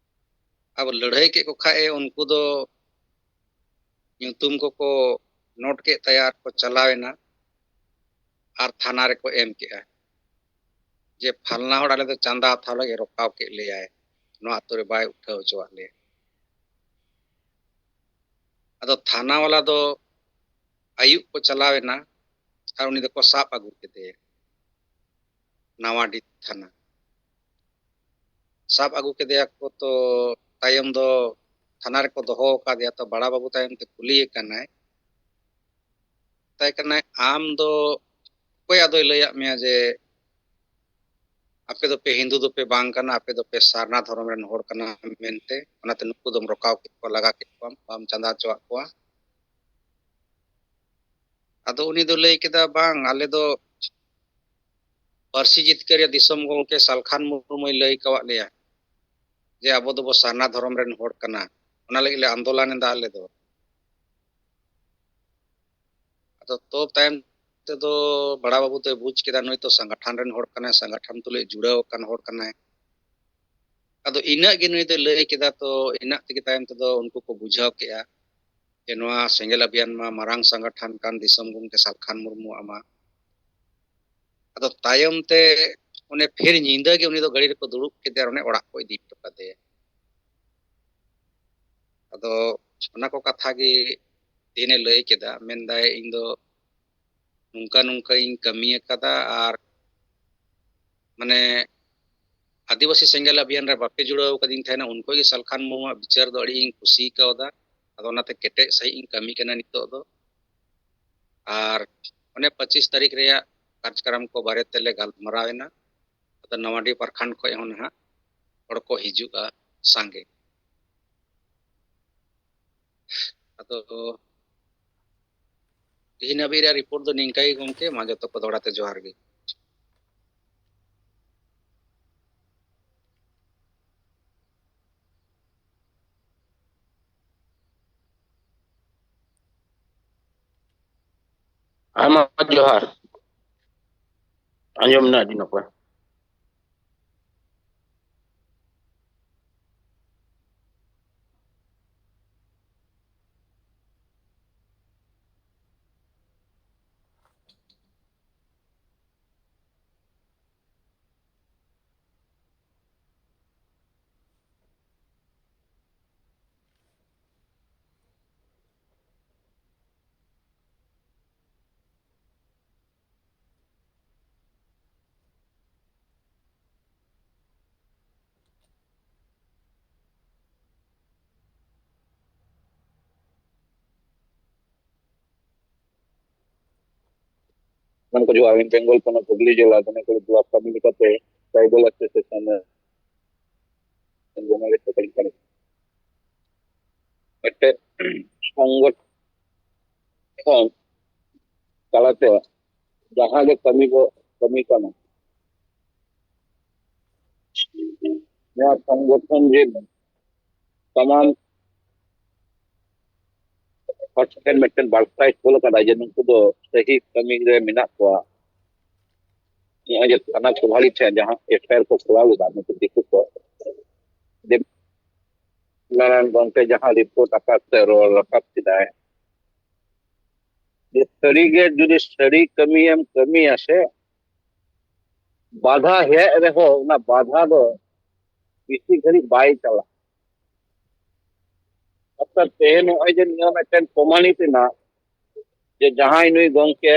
ᱟᱵᱚ ᱞᱟᱹᱲᱦᱟᱹᱭ ᱠᱮᱫ ᱠᱚ ᱠᱷᱟᱡ ᱮ, ᱩᱱᱠᱩ ᱫᱚ ᱧᱩᱛᱩᱢ ᱠᱚᱠᱚ ᱱᱳᱴ ᱠᱮᱫ ᱛᱟᱭᱟ ᱟᱨ ᱠᱚ ᱪᱟᱞᱟᱣ ᱮᱱᱟ ᱟᱨ ᱛᱷᱟᱱᱟ ᱨᱮᱠᱚ ᱮᱢ ᱠᱮᱫᱼᱟ ᱡᱮ ᱯᱷᱟᱞᱱᱟ ᱦᱚᱲ ᱟᱞᱮ ᱫᱚ ᱪᱟᱸᱫᱟ ᱦᱟᱛᱟᱣ ᱞᱟᱹᱜᱤᱫ ᱨᱚᱠᱟᱣ ᱠᱮᱫ ᱞᱮᱭᱟᱭ, ᱱᱚᱣᱟ ᱟᱛᱳ ᱨᱮ ᱵᱟᱭ ᱩᱴᱷᱟᱹᱣ ᱦᱚᱪᱚᱣᱟᱜ ᱞᱮᱭᱟ᱾ ᱟᱫᱚ ᱛᱷᱟᱱᱟ ᱵᱟᱞᱟ ᱫᱚ ᱟᱹᱭᱩᱵ ᱠᱚ ᱪᱟᱞᱟᱣ ᱮᱱᱟ ᱟᱨ ᱩᱱᱤ ᱫᱚᱠᱚ ᱥᱟᱵ ᱟᱹᱜᱩ ᱠᱮᱫᱮᱭᱟ ᱱᱟᱣᱟᱰᱤ ᱛᱷᱟᱱᱟ᱾ ᱥᱟᱵ ᱟᱹᱜᱩ ᱠᱮᱫᱮᱭᱟ ᱠᱚ, ᱛᱚ ᱛᱟᱭᱚᱢ ᱫᱚ ᱛᱷᱟᱱᱟ ᱨᱮᱠᱚ ᱫᱚᱦᱚ ᱟᱠᱟᱫᱮᱭᱟ᱾ ᱛᱚ ᱵᱟᱲᱟ ᱵᱟᱹᱵᱩ ᱛᱟᱭᱚᱢ ᱛᱮ ᱠᱩᱞᱤᱭᱮ ᱠᱟᱱᱟᱭ, ᱢᱮᱛᱟᱭ ᱠᱟᱱᱟᱭ, "ᱟᱢ ᱫᱚ ᱚᱠᱚᱭ ᱟᱫᱚᱭ ᱞᱟᱹᱭᱟᱫ ᱢᱮᱭᱟ ᱡᱮ ᱟᱯᱮ ᱫᱚᱯᱮ ᱦᱤᱱᱫᱩ ᱫᱚᱯᱮ ᱵᱟᱝ ᱠᱟᱱᱟ, ᱟᱯᱮ ᱫᱚᱯᱮ ᱥᱟᱨᱱᱟ ᱫᱷᱚᱨᱚᱢ ᱨᱮᱱ ᱦᱚᱲ ᱠᱟᱱᱟ ᱢᱮᱱᱛᱮ? ᱚᱱᱟᱛᱮ ᱱᱩᱠᱩ ᱫᱚᱢ ᱨᱚᱠᱟᱣ ᱠᱮᱫ ᱠᱚᱣᱟ, ᱞᱟᱜᱟ ᱠᱮᱫ ᱠᱚᱣᱟᱢ, ᱵᱟᱢ ᱪᱟᱸᱫᱟ ᱦᱚᱪᱚᱣᱟᱜ ᱠᱚᱣᱟ?" ᱟᱫᱚ ᱩᱱᱤ ᱫᱚ ᱞᱟᱹᱭ ᱠᱮᱫᱟ, "ᱵᱟᱝ, ᱟᱞᱮ ᱫᱚ ᱯᱟᱹᱨᱥᱤ ᱡᱤᱛᱠᱟᱹᱨᱤᱭᱟᱹ ᱫᱤᱥᱚᱢ ᱜᱚᱢᱠᱮ ᱥᱟᱞᱠᱷᱟᱱ ᱢᱩᱨᱢᱩᱭ ᱞᱟᱹᱭ ᱠᱟᱣᱟᱫ ᱞᱮᱭᱟ ᱡᱮ ᱟᱵᱚ ᱫᱚᱵᱚ ᱥᱟᱨᱱᱟ ᱫᱷᱚᱨᱚᱢ ᱨᱮᱱ ᱦᱚᱲ ᱠᱟᱱᱟ, ᱚᱱᱟ ᱞᱟᱹᱜᱤᱫ ᱞᱮ ᱟᱱᱫᱳᱞᱚᱱ ᱮᱫᱟ ᱟᱞᱮ ᱫᱚ᱾" ᱟᱫᱚ ᱛᱚ ᱛᱟᱭᱚᱢ ᱛᱮᱫᱚ ᱵᱟᱲᱟ ᱵᱟᱹᱵᱩ ᱫᱚᱭ ᱵᱩᱡᱽ ᱠᱮᱫᱟ, ᱱᱩᱭ ᱛᱚ ᱥᱚᱝᱜᱚᱴᱷᱚᱱ ᱨᱮᱱ ᱦᱚᱲ ᱠᱟᱱᱟᱭ, ᱥᱚᱝᱜᱚᱴᱷᱚᱱ ᱛᱩᱞᱩᱡ ᱡᱩᱲᱟᱹᱣ ᱟᱠᱟᱱ ᱦᱚᱲ ᱠᱟᱱᱟᱭ᱾ ᱟᱫᱚ ᱤᱱᱟᱹᱜ ᱜᱮ ᱱᱩᱭ ᱫᱚᱭ ᱞᱟᱹᱭ ᱠᱮᱫᱟ, ᱛᱚ ᱤᱱᱟᱹᱜ ᱛᱮᱜᱮ ᱛᱟᱭᱚᱢ ᱛᱮᱫᱚ ᱩᱱᱠᱩ ᱠᱚ ᱵᱩᱡᱷᱟᱹᱣ ᱠᱮᱜᱼᱟ ᱡᱮ ᱱᱚᱣᱟ ᱥᱮᱸᱜᱮᱞ ᱟᱵᱷᱤᱭᱟᱱ ᱢᱟ ᱢᱟᱨᱟᱝ ᱥᱚᱝᱜᱚᱴᱷᱚᱱ ᱠᱟᱱ ᱫᱤᱥᱚᱢ ᱜᱚᱢᱠᱮ ᱥᱟᱞᱠᱷᱟᱱ ᱢᱩᱨᱢᱩᱣᱟᱜ ᱢᱟ᱾ ᱟᱫᱚ ᱛᱟᱭᱚᱢ ᱛᱮ ᱚᱱᱮ ᱯᱷᱤᱨ ᱧᱤᱫᱟᱹ ᱜᱮ ᱩᱱᱤ ᱫᱚ ᱜᱟᱹᱰᱤ ᱨᱮᱠᱚ ᱫᱩᱲᱩᱵ ᱠᱮᱫᱮᱭᱟ ᱟᱨ ᱚᱱᱮ ᱚᱲᱟᱜ ᱠᱚ ᱤᱫᱤ ᱦᱚᱴᱚ ᱠᱟᱫᱮᱭᱟ᱾ ᱟᱫᱚ ᱚᱱᱟ ᱠᱚ ᱠᱟᱛᱷᱟ ᱜᱮ ᱛᱮᱦᱮᱧᱮ ᱞᱟᱹᱭ ᱠᱮᱫᱟ, ᱢᱮᱱᱫᱟᱭ, "ᱤᱧ ᱫᱚ ᱱᱚᱝᱠᱟ ᱱᱚᱝᱠᱟᱧ ᱠᱟᱹᱢᱤ ᱟᱠᱟᱫᱟ, ᱟᱨ ᱢᱟᱱᱮ ᱟᱹᱫᱤᱵᱟᱹᱥᱤ ᱥᱮᱸᱜᱮᱞ ᱟᱵᱷᱤᱭᱟᱱ ᱨᱮ ᱵᱟᱯᱮ ᱡᱩᱲᱟᱹᱣ ᱠᱟᱫᱤᱧ ᱛᱟᱦᱮᱱᱟ, ᱩᱱ ᱠᱷᱚᱱ ᱜᱮ ᱥᱟᱞᱠᱷᱟᱱ ᱢᱩᱨᱢᱩᱣᱟᱜ ᱵᱤᱪᱟᱹᱨ ᱫᱚ ᱟᱹᱰᱤ ᱤᱧ ᱠᱩᱥᱤ ᱠᱟᱣᱫᱟ᱾ ᱟᱫᱚ ᱚᱱᱟᱛᱮ ᱠᱮᱴᱮᱡ ᱥᱟᱺᱦᱤᱡ ᱤᱧ ᱠᱟᱹᱢᱤ ᱠᱟᱱᱟ ᱱᱤᱛᱚᱜ ᱫᱚ᱾ ᱟᱨ ᱚᱱᱮ ᱯᱚᱸᱪᱤᱥ ᱛᱟᱹᱨᱤᱠᱷ ᱨᱮᱭᱟᱜ ᱠᱟᱨᱡᱚᱠᱨᱚᱢ ᱠᱚ ᱵᱟᱨᱮ ᱛᱮᱞᱮ ᱜᱟᱞᱢᱟᱨᱟᱣ ᱮᱱᱟ᱾ ᱟᱫᱚ ᱱᱟᱣᱟᱰᱤ ᱯᱨᱚᱠᱷᱚᱸᱰ ᱠᱷᱚᱱ ᱦᱚᱸ ᱱᱟᱦᱟᱜ ᱦᱚᱲ ᱠᱚ ᱦᱤᱡᱩᱜᱼᱟ ᱥᱟᱸᱜᱮ᱾ ᱛᱚ, ᱛᱤᱦᱤᱧ ᱦᱟᱹᱵᱤᱡ ᱨᱮᱭᱟᱜ ᱨᱤᱯᱳᱨᱴ ᱫᱚ ᱱᱤᱝᱠᱟ ᱜᱮ ᱜᱚᱢᱠᱮ᱾ ᱢᱟ ᱡᱚᱛᱚ ᱠᱚ ᱫᱚᱦᱲᱟ ᱛᱮ ᱡᱚᱦᱟᱨ ᱜᱮ᱾ ᱟᱭᱢᱟ ᱡᱚᱦᱟᱨ᱾ ᱟᱸᱡᱚᱢ ᱮᱱᱟ ᱟᱹᱰᱤ ᱱᱟᱯᱟᱭ᱾ ᱢᱮᱱ ᱠᱚ ᱡᱚᱦᱟᱨ, ᱤᱧ ᱵᱮᱝᱜᱚᱞ ᱯᱚᱱᱚᱛ ᱦᱩᱜᱽᱞᱤ ᱡᱮᱞᱟ ᱫᱚᱱᱮᱠᱚᱲᱟ ᱵᱞᱚᱠ ᱠᱟᱹᱢᱤ ᱞᱮᱠᱟᱛᱮ ᱴᱨᱟᱭᱵᱟᱞ ᱮᱥᱳᱥᱤᱭᱮᱥᱚᱱ ᱨᱮ ᱡᱮᱱᱟᱨᱮᱞ ᱥᱮᱠᱨᱮᱴᱟᱨᱤ ᱠᱟᱱᱟ᱾ ᱢᱤᱫᱴᱮᱱ ᱥᱚᱝᱜᱚᱴᱷᱚᱱ ᱛᱟᱞᱟᱛᱮ ᱡᱟᱦᱟᱸ ᱜᱮ ᱠᱟᱹᱢᱤ ᱵᱚ ᱠᱟᱹᱢᱤ ᱠᱟᱱᱟ, ᱱᱚᱣᱟ ᱥᱚᱝᱜᱚᱴᱷᱚᱱ ᱡᱮ ᱥᱟᱱᱟᱢ ᱦᱚᱲ ᱴᱷᱮᱱ ᱢᱤᱫᱴᱮᱱ ᱵᱟᱨᱛᱟᱭ ᱠᱳᱞ ᱟᱠᱟᱫᱟ ᱡᱮ ᱱᱩᱠᱩ ᱫᱚ ᱥᱟᱹᱦᱤ ᱠᱟᱹᱢᱤ ᱨᱮ ᱢᱮᱱᱟᱜ ᱠᱚᱣᱟ᱾ ᱱᱚᱜᱼᱚᱭ ᱡᱮ ᱛᱷᱟᱱᱟ ᱠᱳᱵᱷᱟᱞᱤ ᱴᱷᱮᱱ ᱡᱟᱦᱟᱸ ᱮᱯᱷ ᱟᱭ ᱟᱨ ᱠᱚ ᱠᱚᱨᱟᱣ ᱞᱮᱫᱟ ᱱᱩᱠᱩ ᱫᱤᱠᱩ ᱠᱚ, ᱫᱮᱵ ᱱᱟᱨᱟᱭᱚᱬ ᱜᱚᱢᱠᱮ ᱡᱟᱦᱟᱸ ᱨᱤᱯᱳᱨᱴ ᱟᱠᱟᱫ ᱥᱮ ᱨᱚᱲ ᱨᱟᱠᱟᱵ ᱠᱮᱫᱟᱭ, ᱡᱮ ᱥᱟᱹᱨᱤᱜᱮ ᱡᱩᱫᱤ ᱥᱟᱹᱨᱤ ᱠᱟᱹᱢᱤᱭᱮᱢ ᱠᱟᱹᱢᱤᱭᱟ ᱥᱮ, ᱵᱟᱫᱷᱟ ᱦᱮᱡ ᱨᱮᱦᱚᱸ ᱚᱱᱟ ᱵᱟᱫᱷᱟ ᱫᱚ ᱵᱮᱥᱤ ᱜᱷᱟᱹᱲᱤᱡ ᱵᱟᱭ ᱪᱟᱞᱟᱜᱼᱟ᱾ ᱚᱨᱛᱷᱟᱛ ᱛᱮᱦᱮᱧ ᱱᱚᱜᱼᱚᱭ ᱡᱮ ᱱᱤᱭᱟᱹ ᱢᱤᱫᱴᱮᱱ ᱯᱨᱚᱢᱟᱱᱤᱛ ᱮᱱᱟ ᱡᱮ ᱡᱟᱦᱟᱸᱭ ᱱᱩᱭ ᱜᱚᱢᱠᱮ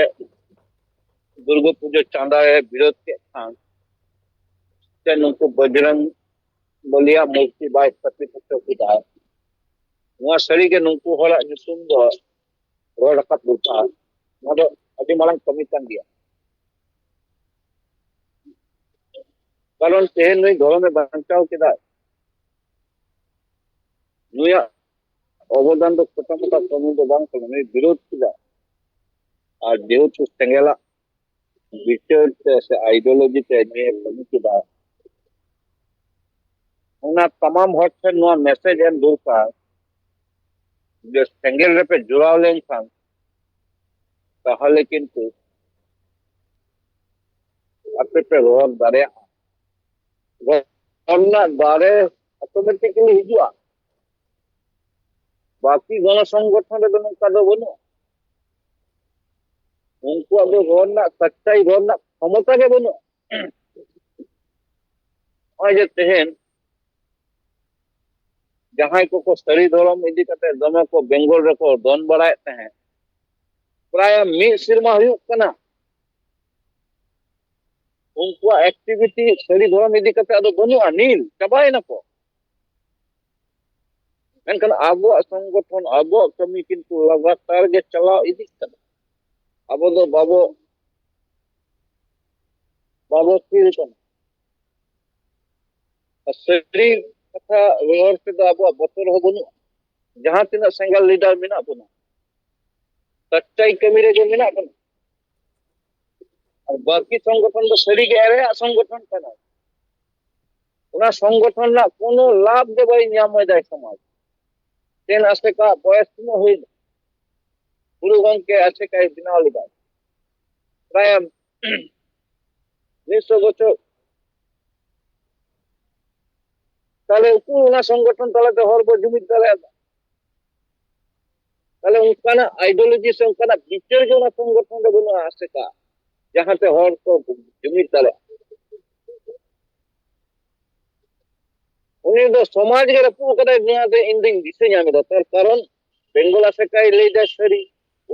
ᱫᱩᱨᱜᱟᱹ ᱯᱩᱡᱟᱹ ᱪᱟᱸᱫᱟᱭ ᱵᱤᱨᱳᱫ ᱠᱮᱫ ᱠᱷᱟᱱ, ᱥᱮ ᱱᱩᱠᱩ ᱵᱚᱡᱽᱨᱚᱝ ᱵᱚᱞᱤᱭᱟᱜ ᱢᱩᱨᱛᱤ ᱵᱟᱭ ᱥᱛᱷᱟᱯᱤᱛ ᱦᱚᱪᱚ ᱠᱮᱫᱟ, ᱱᱚᱣᱟ ᱥᱟᱹᱨᱤᱜᱮ ᱱᱩᱠᱩ ᱦᱚᱲᱟᱜ ᱧᱩᱛᱩᱢ ᱫᱚ ᱨᱚᱲ ᱨᱟᱠᱟᱵ ᱫᱚᱨᱠᱟᱨ᱾ ᱱᱚᱣᱟ ᱫᱚ ᱟᱹᱰᱤ ᱢᱟᱨᱟᱝ ᱠᱟᱹᱢᱤ ᱠᱟᱱ ᱜᱮᱭᱟ᱾ ᱠᱟᱨᱚᱱ ᱛᱮᱦᱮᱧ ᱱᱩᱭ ᱫᱷᱚᱨᱚᱢᱮ ᱵᱟᱧᱪᱟᱣ ᱠᱮᱫᱟ, ᱱᱩᱭᱟᱜ ᱚᱵᱚᱫᱟᱱ ᱫᱚ ᱪᱷᱳᱴᱟ ᱢᱳᱴᱟ ᱠᱟᱹᱢᱤ ᱫᱚ ᱵᱟᱝ ᱠᱟᱱᱟ᱾ ᱱᱩᱭ ᱵᱤᱨᱳᱫ ᱠᱮᱫᱟ, ᱟᱨ ᱡᱮᱦᱮᱛᱩ ᱥᱮᱸᱜᱮᱞᱟᱜ ᱵᱤᱪᱟᱹᱨ ᱛᱮ ᱥᱮ ideology ᱛᱮ ᱱᱤᱭᱟᱹ ᱠᱟᱹᱢᱤ ᱠᱮᱫᱟ, ᱚᱱᱟ ᱛᱟᱢᱟᱢ ᱦᱚᱲ ᱴᱷᱮᱱ ᱱᱚᱣᱟ message ᱮᱢ ᱫᱚᱨᱠᱟᱨ ᱡᱮ ᱥᱮᱸᱜᱮᱞ ᱨᱮᱯᱮ ᱡᱚᱲᱟᱣ ᱞᱮᱱᱠᱷᱟᱱ ᱛᱟᱦᱚᱞᱮ ᱠᱤᱱᱛᱩ ᱟᱯᱮ ᱯᱮ ᱨᱚᱦᱚᱲ ᱫᱟᱲᱮᱭᱟᱜᱼᱟ᱾ ᱨᱚᱦᱚᱲ ᱨᱮᱱᱟᱜ ᱫᱟᱲᱮ automatically ᱦᱤᱡᱩᱜᱼᱟ᱾ ᱵᱟᱹᱠᱤ ᱜᱚᱱᱚ ᱥᱚᱝᱜᱚᱴᱷᱚᱱ ᱨᱮᱫᱚ ᱱᱚᱝᱠᱟ ᱫᱚ ᱵᱟᱹᱱᱩᱜᱼᱟ᱾ ᱩᱱᱠᱩᱣᱟᱜ ᱫᱚ ᱨᱚᱲ ᱨᱮᱱᱟᱜ, ᱥᱟᱪᱪᱟᱭ ᱨᱚᱲ ᱨᱮᱱᱟᱜ ᱠᱷᱚᱢᱚᱛᱟ ᱜᱮ ᱵᱟᱹᱱᱩᱜᱼᱟ᱾ ᱱᱚᱜᱼᱚᱭ ᱡᱮ ᱛᱮᱦᱮᱧ ᱡᱟᱦᱟᱸᱭ ᱠᱚᱠᱚ ᱥᱟᱹᱨᱤ ᱫᱷᱚᱨᱚᱢ ᱤᱫᱤ ᱠᱟᱛᱮ ᱫᱚᱢᱮ ᱠᱚ ᱵᱮᱝᱜᱚᱞ ᱨᱮᱠᱚ ᱫᱚᱱ ᱵᱟᱲᱟᱭᱮᱫ ᱛᱟᱦᱮᱸᱫ, ᱯᱨᱟᱭ ᱢᱤᱫ ᱥᱮᱨᱢᱟ ᱦᱩᱭᱩᱜ ᱠᱟᱱᱟ, ᱩᱱᱠᱩᱣᱟᱜ activity ᱥᱟᱹᱨᱤ ᱫᱷᱚᱨᱚᱢ ᱤᱫᱤ ᱠᱟᱛᱮ ᱟᱫᱚ ᱵᱟᱹᱱᱩᱜᱼᱟ, ᱱᱤᱞ ᱪᱟᱵᱟᱭᱮᱱᱟ ᱠᱚ᱾ ᱢᱮᱱᱠᱷᱟᱱ ᱟᱵᱚᱣᱟᱜ ᱥᱚᱝᱜᱚᱴᱷᱚᱱ, ᱟᱵᱚᱣᱟᱜ ᱠᱟᱹᱢᱤ ᱠᱤᱱᱛᱩ ᱞᱟᱜᱟᱛᱟᱨ ᱜᱮ ᱪᱟᱞᱟᱣ ᱤᱫᱤᱜ ᱠᱟᱱᱟ᱾ ᱟᱵᱚ ᱫᱚ ᱵᱟᱵᱚ, ᱵᱟᱵᱚ ᱛᱷᱤᱨ ᱠᱟᱱᱟ᱾ ᱟᱨ ᱥᱟᱹᱨᱤ ᱠᱟᱛᱷᱟ ᱨᱚᱲ ᱛᱮᱫᱚ ᱟᱵᱚᱣᱟᱜ ᱵᱚᱛᱚᱨ ᱦᱚᱸ ᱵᱟᱹᱱᱩᱜᱼᱟ᱾ ᱡᱟᱦᱟᱸ ᱛᱤᱱᱟᱹᱜ ᱥᱮᱸᱜᱮᱞ leader ᱢᱮᱱᱟᱜ ᱵᱚᱱᱟ, ᱥᱟᱪᱪᱟᱭ ᱠᱟᱹᱢᱤ ᱨᱮᱜᱮ ᱢᱮᱱᱟᱜ ᱵᱚᱱᱟ᱾ ᱟᱨ ᱵᱟᱹᱠᱤ ᱥᱚᱝᱜᱚᱴᱷᱚᱱ ᱫᱚ ᱥᱟᱹᱨᱤᱜᱮ ᱮᱲᱮᱭᱟᱜ ᱥᱚᱝᱜᱚᱴᱷᱚᱱ ᱠᱟᱱᱟ᱾ ᱚᱱᱟ ᱥᱚᱝᱜᱚᱴᱷᱚᱱ ᱨᱮᱱᱟᱜ ᱠᱳᱱᱳ ᱞᱟᱵᱷ ᱜᱮ ᱵᱟᱭ ᱧᱟᱢ ᱮᱫᱟᱭ ᱥᱚᱢᱟᱡᱽ᱾ ᱛᱮᱱ ᱟᱥᱮᱠᱟ ᱵᱚᱭᱮᱥ ᱛᱤᱱᱟᱹᱜ ᱦᱩᱭᱱᱟ? ᱜᱩᱨᱩ ᱜᱚᱢᱠᱮ ᱟᱥᱮᱠᱟᱭ ᱵᱮᱱᱟᱣ ᱞᱮᱫᱟ ᱯᱨᱟᱭ ᱢᱤᱫ ᱥᱚ ᱵᱚᱪᱷᱚᱨ᱾ ᱛᱟᱦᱞᱮ ᱩᱠᱩᱨ ᱚᱱᱟ ᱥᱚᱝᱜᱚᱴᱷᱚᱱ ᱛᱟᱞᱟᱛᱮ ᱦᱚᱲ ᱵᱚ ᱡᱩᱢᱤᱫ ᱫᱟᱲᱮᱭᱟᱜᱼᱟ? ᱛᱟᱦᱞᱮ ᱚᱱᱠᱟᱱᱟᱜ ideology ᱥᱮ ᱚᱱᱠᱟᱱᱟᱜ ᱵᱤᱪᱟᱹᱨ ᱜᱮ ᱚᱱᱟ ᱥᱚᱝᱜᱚᱴᱷᱚᱱ ᱨᱮ ᱵᱟᱹᱱᱩᱜᱼᱟ ᱟᱥᱮᱠᱟ, ᱡᱟᱦᱟᱸᱛᱮ ᱦᱚᱲ ᱠᱚ ᱡᱩᱢᱤᱫ ᱫᱟᱲᱮᱭᱟᱜᱼᱟ᱾ ᱩᱱᱤ ᱫᱚ ᱥᱚᱢᱟᱡᱽ ᱜᱮ ᱨᱟᱹᱯᱩᱫ ᱟᱠᱟᱫᱟᱭ, ᱱᱚᱣᱟ ᱫᱚ ᱤᱧ ᱫᱚᱧ ᱫᱤᱥᱟᱹ ᱧᱟᱢ ᱮᱫᱟ᱾ ᱛᱟᱨ ᱠᱟᱨᱚᱱ ᱵᱮᱝᱜᱚᱞ ᱟᱥᱮᱠᱟᱭ ᱞᱟᱹᱭᱫᱟ ᱥᱟᱹᱨᱤ,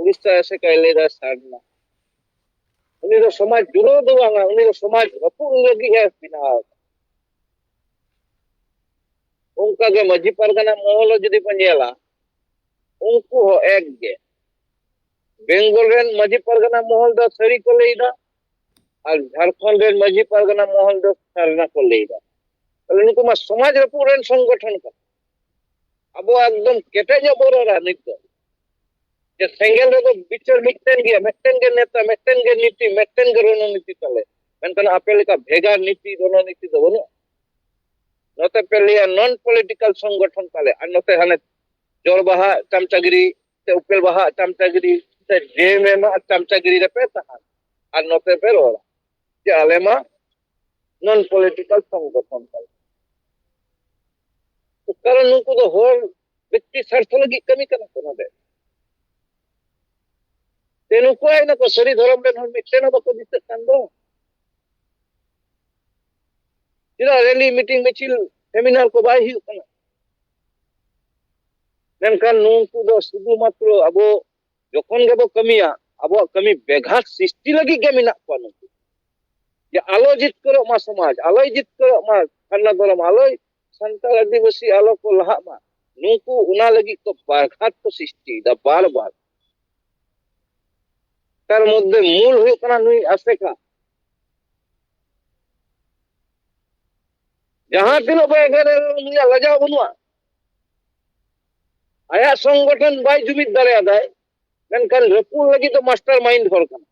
ᱩᱲᱤᱥᱥᱟ ᱟᱥᱮᱠᱟᱭ ᱞᱟᱹᱭᱫᱟ ᱥᱟᱨᱱᱟ᱾ ᱩᱱᱤ ᱫᱚ ᱥᱚᱢᱟᱡᱽ ᱡᱩᱲᱟᱹᱣ ᱫᱚ ᱵᱟᱝᱟ, ᱩᱱᱤ ᱫᱚ ᱥᱚᱢᱟᱡᱽ ᱨᱟᱹᱯᱩᱫ ᱞᱟᱹᱜᱤᱫ ᱮ ᱵᱮᱱᱟᱣ ᱟᱠᱟᱫᱟ᱾ ᱚᱱᱠᱟᱜᱮ ᱢᱟᱹᱡᱷᱤ ᱯᱟᱨᱜᱟᱱᱟ ᱢᱚᱦᱚᱞ ᱦᱚᱸ ᱡᱩᱫᱤ ᱵᱚᱱ ᱧᱮᱞᱟ, ᱩᱱᱠᱩ ᱦᱚᱸ ᱮᱠ ᱜᱮ᱾ ᱵᱮᱝᱜᱚᱞ ᱨᱮᱱ ᱢᱟᱹᱡᱷᱤ ᱯᱟᱨᱜᱟᱱᱟ ᱢᱚᱦᱚᱞ ᱫᱚ ᱥᱟᱹᱨᱤ ᱠᱚ ᱞᱟᱹᱭᱫᱟ, ᱟᱨ ᱡᱷᱟᱲᱠᱷᱚᱸᱰ ᱨᱮᱱ ᱢᱟᱹᱡᱷᱤ ᱯᱟᱨᱜᱟᱱᱟ ᱢᱚᱦᱚᱞ ᱫᱚ ᱥᱟᱨᱱᱟ ᱠᱚ ᱞᱟᱹᱭᱫᱟ᱾ ᱛᱟᱦᱞᱮ ᱱᱩᱠᱩ ᱢᱟ ᱥᱚᱢᱟᱡᱽ ᱨᱟᱹᱯᱩᱫ ᱨᱮᱱ ᱥᱚᱝᱜᱚᱴᱷᱚᱱ ᱠᱟᱱᱟ᱾ ᱟᱵᱚ ᱮᱠᱫᱚᱢ ᱠᱮᱴᱮᱡ ᱧᱚᱜ ᱵᱚ ᱨᱚᱲᱟ ᱱᱤᱛ ᱫᱚ᱾ ᱡᱮ ᱥᱮᱸᱜᱮᱞ ᱨᱮᱫᱚ ᱵᱤᱪᱟᱹᱨ ᱢᱤᱫᱴᱮᱱ ᱜᱮᱭᱟ, ᱢᱤᱫᱴᱮᱱ ᱜᱮ ᱱᱮᱛᱟ, ᱢᱤᱫᱴᱮᱱ ᱜᱮ ᱱᱤᱛᱤ, ᱢᱤᱫᱴᱮᱱ ᱜᱮ ᱨᱚᱱᱚᱱᱤᱛᱤ ᱛᱟᱞᱮ᱾ ᱢᱮᱱᱠᱷᱟᱱ ᱟᱯᱮ ᱞᱮᱠᱟ ᱵᱷᱮᱜᱟᱨ ᱱᱤᱛᱤ, ᱨᱚᱱᱚᱱᱤᱛᱤ ᱫᱚ ᱵᱟᱹᱱᱩᱜᱼᱟ᱾ ᱱᱚᱛᱮ ᱯᱮ ᱞᱟᱹᱭᱟ non political ᱥᱚᱝᱜᱚᱴᱷᱚᱱ ᱛᱟᱞᱮ, ᱟᱨ ᱱᱚᱛᱮ ᱦᱟᱱᱮ ᱡᱚᱲ ᱵᱟᱦᱟ ᱪᱟᱢᱪᱟᱜᱤᱨᱤ ᱥᱮ ᱩᱯᱮᱞ ᱵᱟᱦᱟ ᱪᱟᱢᱪᱟᱜᱤᱨᱤ ᱥᱮ ᱡᱮ ᱮᱢ ᱮᱢ ᱟᱜ ᱪᱟᱢᱪᱟᱜᱤᱨᱤ ᱨᱮᱯᱮ ᱛᱟᱦᱮᱱ, ᱟᱨ ᱱᱚᱛᱮ ᱯᱮ ᱨᱚᱲᱟ ᱡᱮ ᱟᱞᱮ ᱢᱟ non political ᱥᱚᱝᱜᱚᱴᱷᱚᱱ ᱛᱟᱞᱮ᱾ ᱠᱟᱨᱚᱱ ᱱᱩᱠᱩ ᱫᱚ ᱦᱚᱲ ᱵᱮᱠᱛᱤ ᱥᱟᱨᱛᱷᱚ ᱞᱟᱹᱜᱤᱫ ᱠᱟᱹᱢᱤ ᱠᱟᱱᱟ ᱠᱚ ᱱᱚᱰᱮ᱾ ᱛᱮ ᱱᱩᱠᱩᱣᱟᱜ ᱱᱩᱠᱩ ᱥᱟᱹᱨᱤ ᱫᱷᱚᱨᱚᱢ ᱨᱮᱱ ᱦᱚᱲ ᱢᱤᱫᱴᱮᱱ ᱦᱚᱸ ᱵᱟᱠᱚ ᱫᱤᱥᱟᱹᱜ ᱠᱟᱱ ᱫᱚ᱾ ᱪᱮᱫᱟᱜ ᱨᱮᱞᱤ, ᱢᱤᱴᱤᱝ, ᱢᱤᱪᱷᱤᱞ, ᱥᱮᱢᱤᱱᱟᱨ ᱠᱚ ᱵᱟᱭ ᱦᱩᱭᱩᱜ ᱠᱟᱱᱟ? ᱢᱮᱱᱠᱷᱟᱱ ᱱᱩᱠᱩ ᱫᱚ ᱥᱩᱫᱷᱩ ᱢᱟᱛᱨᱚ ᱟᱵᱚ ᱡᱚᱠᱷᱚᱱ ᱜᱮᱵᱚ ᱠᱟᱹᱢᱤᱭᱟ, ᱟᱵᱚᱣᱟᱜ ᱠᱟᱹᱢᱤ ᱵᱮᱜᱷᱟᱛ ᱥᱨᱤᱥᱴᱤ ᱞᱟᱹᱜᱤᱫ ᱜᱮ ᱢᱮᱱᱟᱜ ᱠᱚᱣᱟ ᱱᱩᱠᱩ᱾ ᱡᱮ ᱟᱞᱚ ᱡᱤᱛᱠᱟᱹᱨᱚᱜ ᱢᱟ ᱥᱚᱢᱟᱡᱽ, ᱟᱞᱚᱭ ᱡᱤᱛᱠᱟᱹᱨᱚᱜ ᱢᱟ ᱥᱟᱨᱱᱟ ᱫᱷᱚᱨᱚᱢ, ᱟᱞᱚᱭ ᱥᱟᱱᱛᱟᱲ ᱟᱹᱫᱤᱵᱟᱹᱥᱤ ᱟᱞᱚ ᱠᱚ ᱞᱟᱦᱟᱜ ᱢᱟ, ᱱᱩᱠᱩ ᱚᱱᱟ ᱞᱟᱹᱜᱤᱫ ᱠᱚ ᱵᱟᱜᱷᱟᱛ ᱠᱚ ᱥᱨᱤᱥᱴᱤᱭᱮᱫᱟ ᱵᱟᱨ ᱵᱟᱨ᱾ ᱛᱟᱨ ᱢᱚᱫᱽᱫᱷᱮ ᱢᱩᱞ ᱦᱩᱭᱩᱜ ᱠᱟᱱᱟ ᱱᱩᱭ ᱟᱥᱮᱠᱟ᱾ ᱡᱟᱦᱟᱸ ᱛᱤᱱᱟᱹᱜ ᱵᱚ ᱮᱜᱮᱨ ᱨᱮᱦᱚᱸ ᱩᱱᱤᱭᱟᱜ ᱞᱟᱡᱟᱣ ᱵᱟᱹᱱᱩᱜᱼᱟ᱾ ᱟᱭᱟᱜ ᱥᱚᱝᱜᱚᱴᱷᱚᱱ ᱵᱟᱭ ᱡᱩᱢᱤᱫ ᱫᱟᱲᱮᱭᱟᱫᱟᱭ, ᱢᱮᱱᱠᱷᱟᱱ ᱨᱟᱹᱯᱩᱫ ᱞᱟᱹᱜᱤᱫ ᱫᱚ ᱢᱟᱥᱴᱟᱨ ᱢᱟᱭᱤᱱᱰ ᱦᱚᱲ ᱠᱟᱱᱟ᱾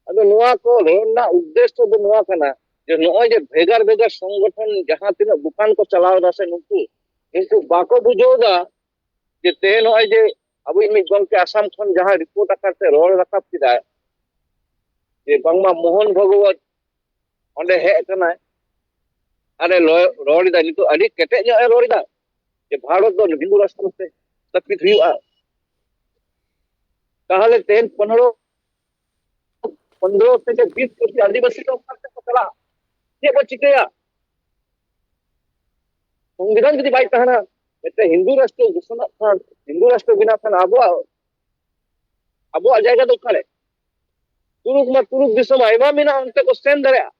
ᱟᱫᱚ ᱱᱚᱣᱟ ᱠᱚ ᱨᱚᱲ ᱨᱮᱱᱟᱜ ᱩᱫᱽᱫᱮᱥᱥᱚ ᱫᱚ ᱱᱚᱣᱟ ᱠᱟᱱᱟ ᱡᱮ ᱱᱚᱜᱼᱚᱭ ᱡᱮ ᱵᱷᱮᱜᱟᱨ ᱵᱷᱮᱜᱟᱨ ᱥᱚᱝᱜᱚᱴᱷᱚᱱ ᱡᱟᱦᱟᱸ ᱛᱤᱱᱟᱹᱜ ᱫᱚᱠᱟᱱ ᱠᱚ ᱪᱟᱞᱟᱣ ᱮᱫᱟ ᱥᱮ ᱱᱩᱠᱩ, ᱩᱱᱠᱩ ᱵᱟᱠᱚ ᱵᱩᱡᱷᱟᱹᱣ ᱮᱫᱟ ᱡᱮ ᱛᱮᱦᱮᱧ ᱱᱚᱜᱼᱚᱭ ᱡᱮ ᱟᱵᱚᱭᱤᱡ ᱢᱤᱫ ᱜᱚᱢᱠᱮ ᱟᱥᱟᱢ ᱠᱷᱚᱱ ᱡᱟᱦᱟᱸ ᱨᱤᱯᱳᱨᱴ ᱟᱠᱟᱫ ᱛᱮ ᱨᱚᱲ ᱨᱟᱠᱟᱵ ᱠᱮᱫᱟᱭ ᱡᱮ ᱵᱟᱝᱢᱟ ᱢᱳᱦᱚᱱ ᱵᱷᱚᱜᱚᱵᱚᱛ ᱚᱸᱰᱮ ᱦᱮᱡ ᱟᱠᱟᱱᱟᱭ ᱟᱨᱮ ᱞᱚ-, ᱨᱚᱲ ᱮᱫᱟ, ᱱᱤᱛᱚᱜ ᱟᱹᱰᱤ ᱠᱮᱴᱮᱡ ᱧᱚᱜ ᱮ ᱨᱚᱲ ᱮᱫᱟ ᱡᱮ ᱵᱷᱟᱨᱚᱛ ᱫᱚ ᱦᱤᱱᱫᱩ ᱨᱟᱥᱴᱨᱚ ᱛᱮ ᱥᱛᱷᱟᱯᱤᱛ ᱦᱩᱭᱩᱜᱼᱟ᱾ ᱛᱟᱦᱚᱞᱮ ᱛᱮᱦᱮᱧ ᱯᱚᱱᱨᱚ, ᱯᱚᱱᱨᱚ ᱛᱷᱮᱠᱮ ᱵᱤᱥ ᱠᱳᱴᱤ ᱟᱹᱫᱤᱵᱟᱹᱥᱤ ᱫᱚ ᱚᱠᱟ ᱥᱮᱫ ᱠᱚ ᱪᱟᱞᱟᱜᱼᱟ? ᱪᱮᱫ ᱵᱚ ᱪᱤᱠᱟᱹᱭᱟ? ᱥᱚᱝᱵᱤᱫᱷᱟᱱ ᱡᱩᱫᱤ ᱵᱟᱭ ᱛᱟᱦᱮᱱᱟ, ᱢᱤᱫᱴᱮᱱ ᱦᱤᱱᱫᱩ ᱨᱟᱥᱴᱨᱚ ᱜᱷᱳᱥᱚᱱᱟᱜ ᱠᱷᱟᱱ, ᱦᱤᱱᱫᱩ ᱨᱟᱥᱴᱨᱚ ᱵᱮᱱᱟᱣ ᱠᱷᱟᱱ ᱟᱵᱚᱣᱟᱜ, ᱟᱵᱚᱣᱟᱜ ᱡᱟᱭᱜᱟ ᱫᱚ ᱚᱠᱟᱨᱮ? ᱛᱩᱨᱩᱠ ᱢᱟ ᱛᱩᱨᱩᱠ ᱫᱤᱥᱚᱢ ᱟᱭᱢᱟ ᱢᱮᱱᱟᱜᱼᱟ, ᱚᱱᱛᱮ ᱠᱚ ᱥᱮᱱ ᱫᱟᱲᱮᱭᱟᱜᱼᱟ᱾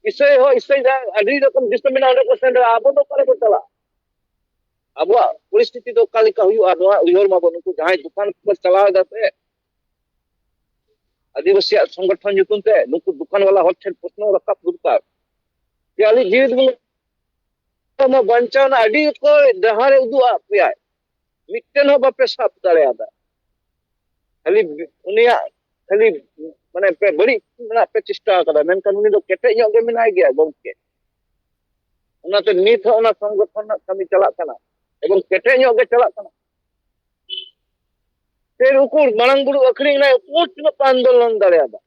ᱤᱥᱟᱹᱭ ᱦᱚᱸ ᱤᱥᱟᱹᱭ ᱡᱟᱦᱟᱸ ᱟᱹᱰᱤ ᱨᱚᱠᱚᱢ ᱫᱤᱥᱚᱢ ᱢᱮᱱᱟᱜᱼᱟ, ᱚᱸᱰᱮ ᱠᱚ ᱥᱮᱱ ᱫᱟᱲᱮᱭᱟᱜᱼᱟ᱾ ᱟᱵᱚ ᱫᱚ ᱚᱠᱟ ᱨᱮᱵᱚ ᱪᱟᱞᱟᱜᱼᱟ? ᱟᱵᱚᱣᱟᱜ ᱯᱚᱨᱤᱥᱛᱷᱤᱛᱤ ᱫᱚ ᱚᱠᱟ ᱞᱮᱠᱟ ᱦᱩᱭᱩᱜᱼᱟ, ᱱᱚᱣᱟ ᱩᱭᱦᱟᱹᱨ ᱢᱟᱵᱚ᱾ ᱱᱩᱠᱩ ᱡᱟᱦᱟᱸᱭ ᱫᱚᱠᱟᱱ ᱠᱚ ᱪᱟᱞᱟᱣ ᱮᱫᱟ ᱥᱮ ᱟᱹᱫᱤᱵᱟᱹᱥᱤᱭᱟᱜ ᱥᱚᱝᱜᱚᱴᱷᱚᱱ ᱧᱩᱛᱩᱢ ᱛᱮ, ᱱᱩᱠᱩ ᱫᱚᱠᱟᱱ ᱵᱟᱞᱟ ᱦᱚᱲ ᱴᱷᱮᱱ ᱯᱨᱚᱥᱱᱚ ᱨᱟᱠᱟᱵ ᱫᱚᱨᱠᱟᱨ ᱡᱮ ᱟᱞᱮ ᱡᱤᱣᱤ ᱫᱚᱵᱚᱱ ᱢᱟ ᱵᱟᱧᱪᱟᱣ ᱨᱮᱱᱟᱜ ᱟᱹᱰᱤ ᱚᱠᱚᱭ ᱰᱟᱦᱟᱨᱮ ᱩᱫᱩᱜ ᱟᱫ ᱯᱮᱭᱟᱭ, ᱢᱤᱫᱴᱮᱱ ᱦᱚᱸ ᱵᱟᱯᱮ ᱥᱟᱵ ᱫᱟᱲᱮᱭᱟᱫᱟ᱾ ᱠᱷᱟᱹᱞᱤ ᱩᱱᱤᱭᱟᱜ ᱠᱷᱟᱹᱞᱤ ᱢᱟᱱᱮ ᱯᱮ ᱵᱟᱹᱲᱤᱡ ᱨᱮᱱᱟᱜ ᱯᱮ ᱪᱮᱥᱴᱟ ᱟᱠᱟᱫᱟ, ᱢᱮᱱᱠᱷᱟᱱ ᱩᱱᱤ ᱫᱚ ᱠᱮᱴᱮᱡ ᱧᱚᱜ ᱜᱮ ᱢᱮᱱᱟᱭ ᱜᱮᱭᱟ ᱜᱚᱢᱠᱮ᱾ ᱚᱱᱟᱛᱮ ᱱᱤᱛ ᱦᱚᱸ ᱚᱱᱟ ᱥᱚᱝᱜᱚᱴᱷᱚᱱ ᱨᱮᱱᱟᱜ ᱠᱟᱹᱢᱤ ᱪᱟᱞᱟᱜ ᱠᱟᱱᱟ ᱮᱵᱚᱝ ᱠᱮᱴᱮᱡ ᱧᱚᱜ ᱜᱮ ᱪᱟᱞᱟᱜ ᱠᱟᱱᱟ᱾ ᱥᱮ ᱩᱠᱩᱨ ᱢᱟᱨᱟᱝ ᱵᱩᱨᱩ ᱟᱹᱠᱷᱨᱤᱧ ᱮᱱᱟᱭ, ᱩᱠᱩᱨ ᱛᱤᱱᱟᱹᱜ ᱯᱮ ᱟᱱᱫᱳᱞᱚᱱ ᱫᱟᱲᱮᱭᱟᱫᱟ?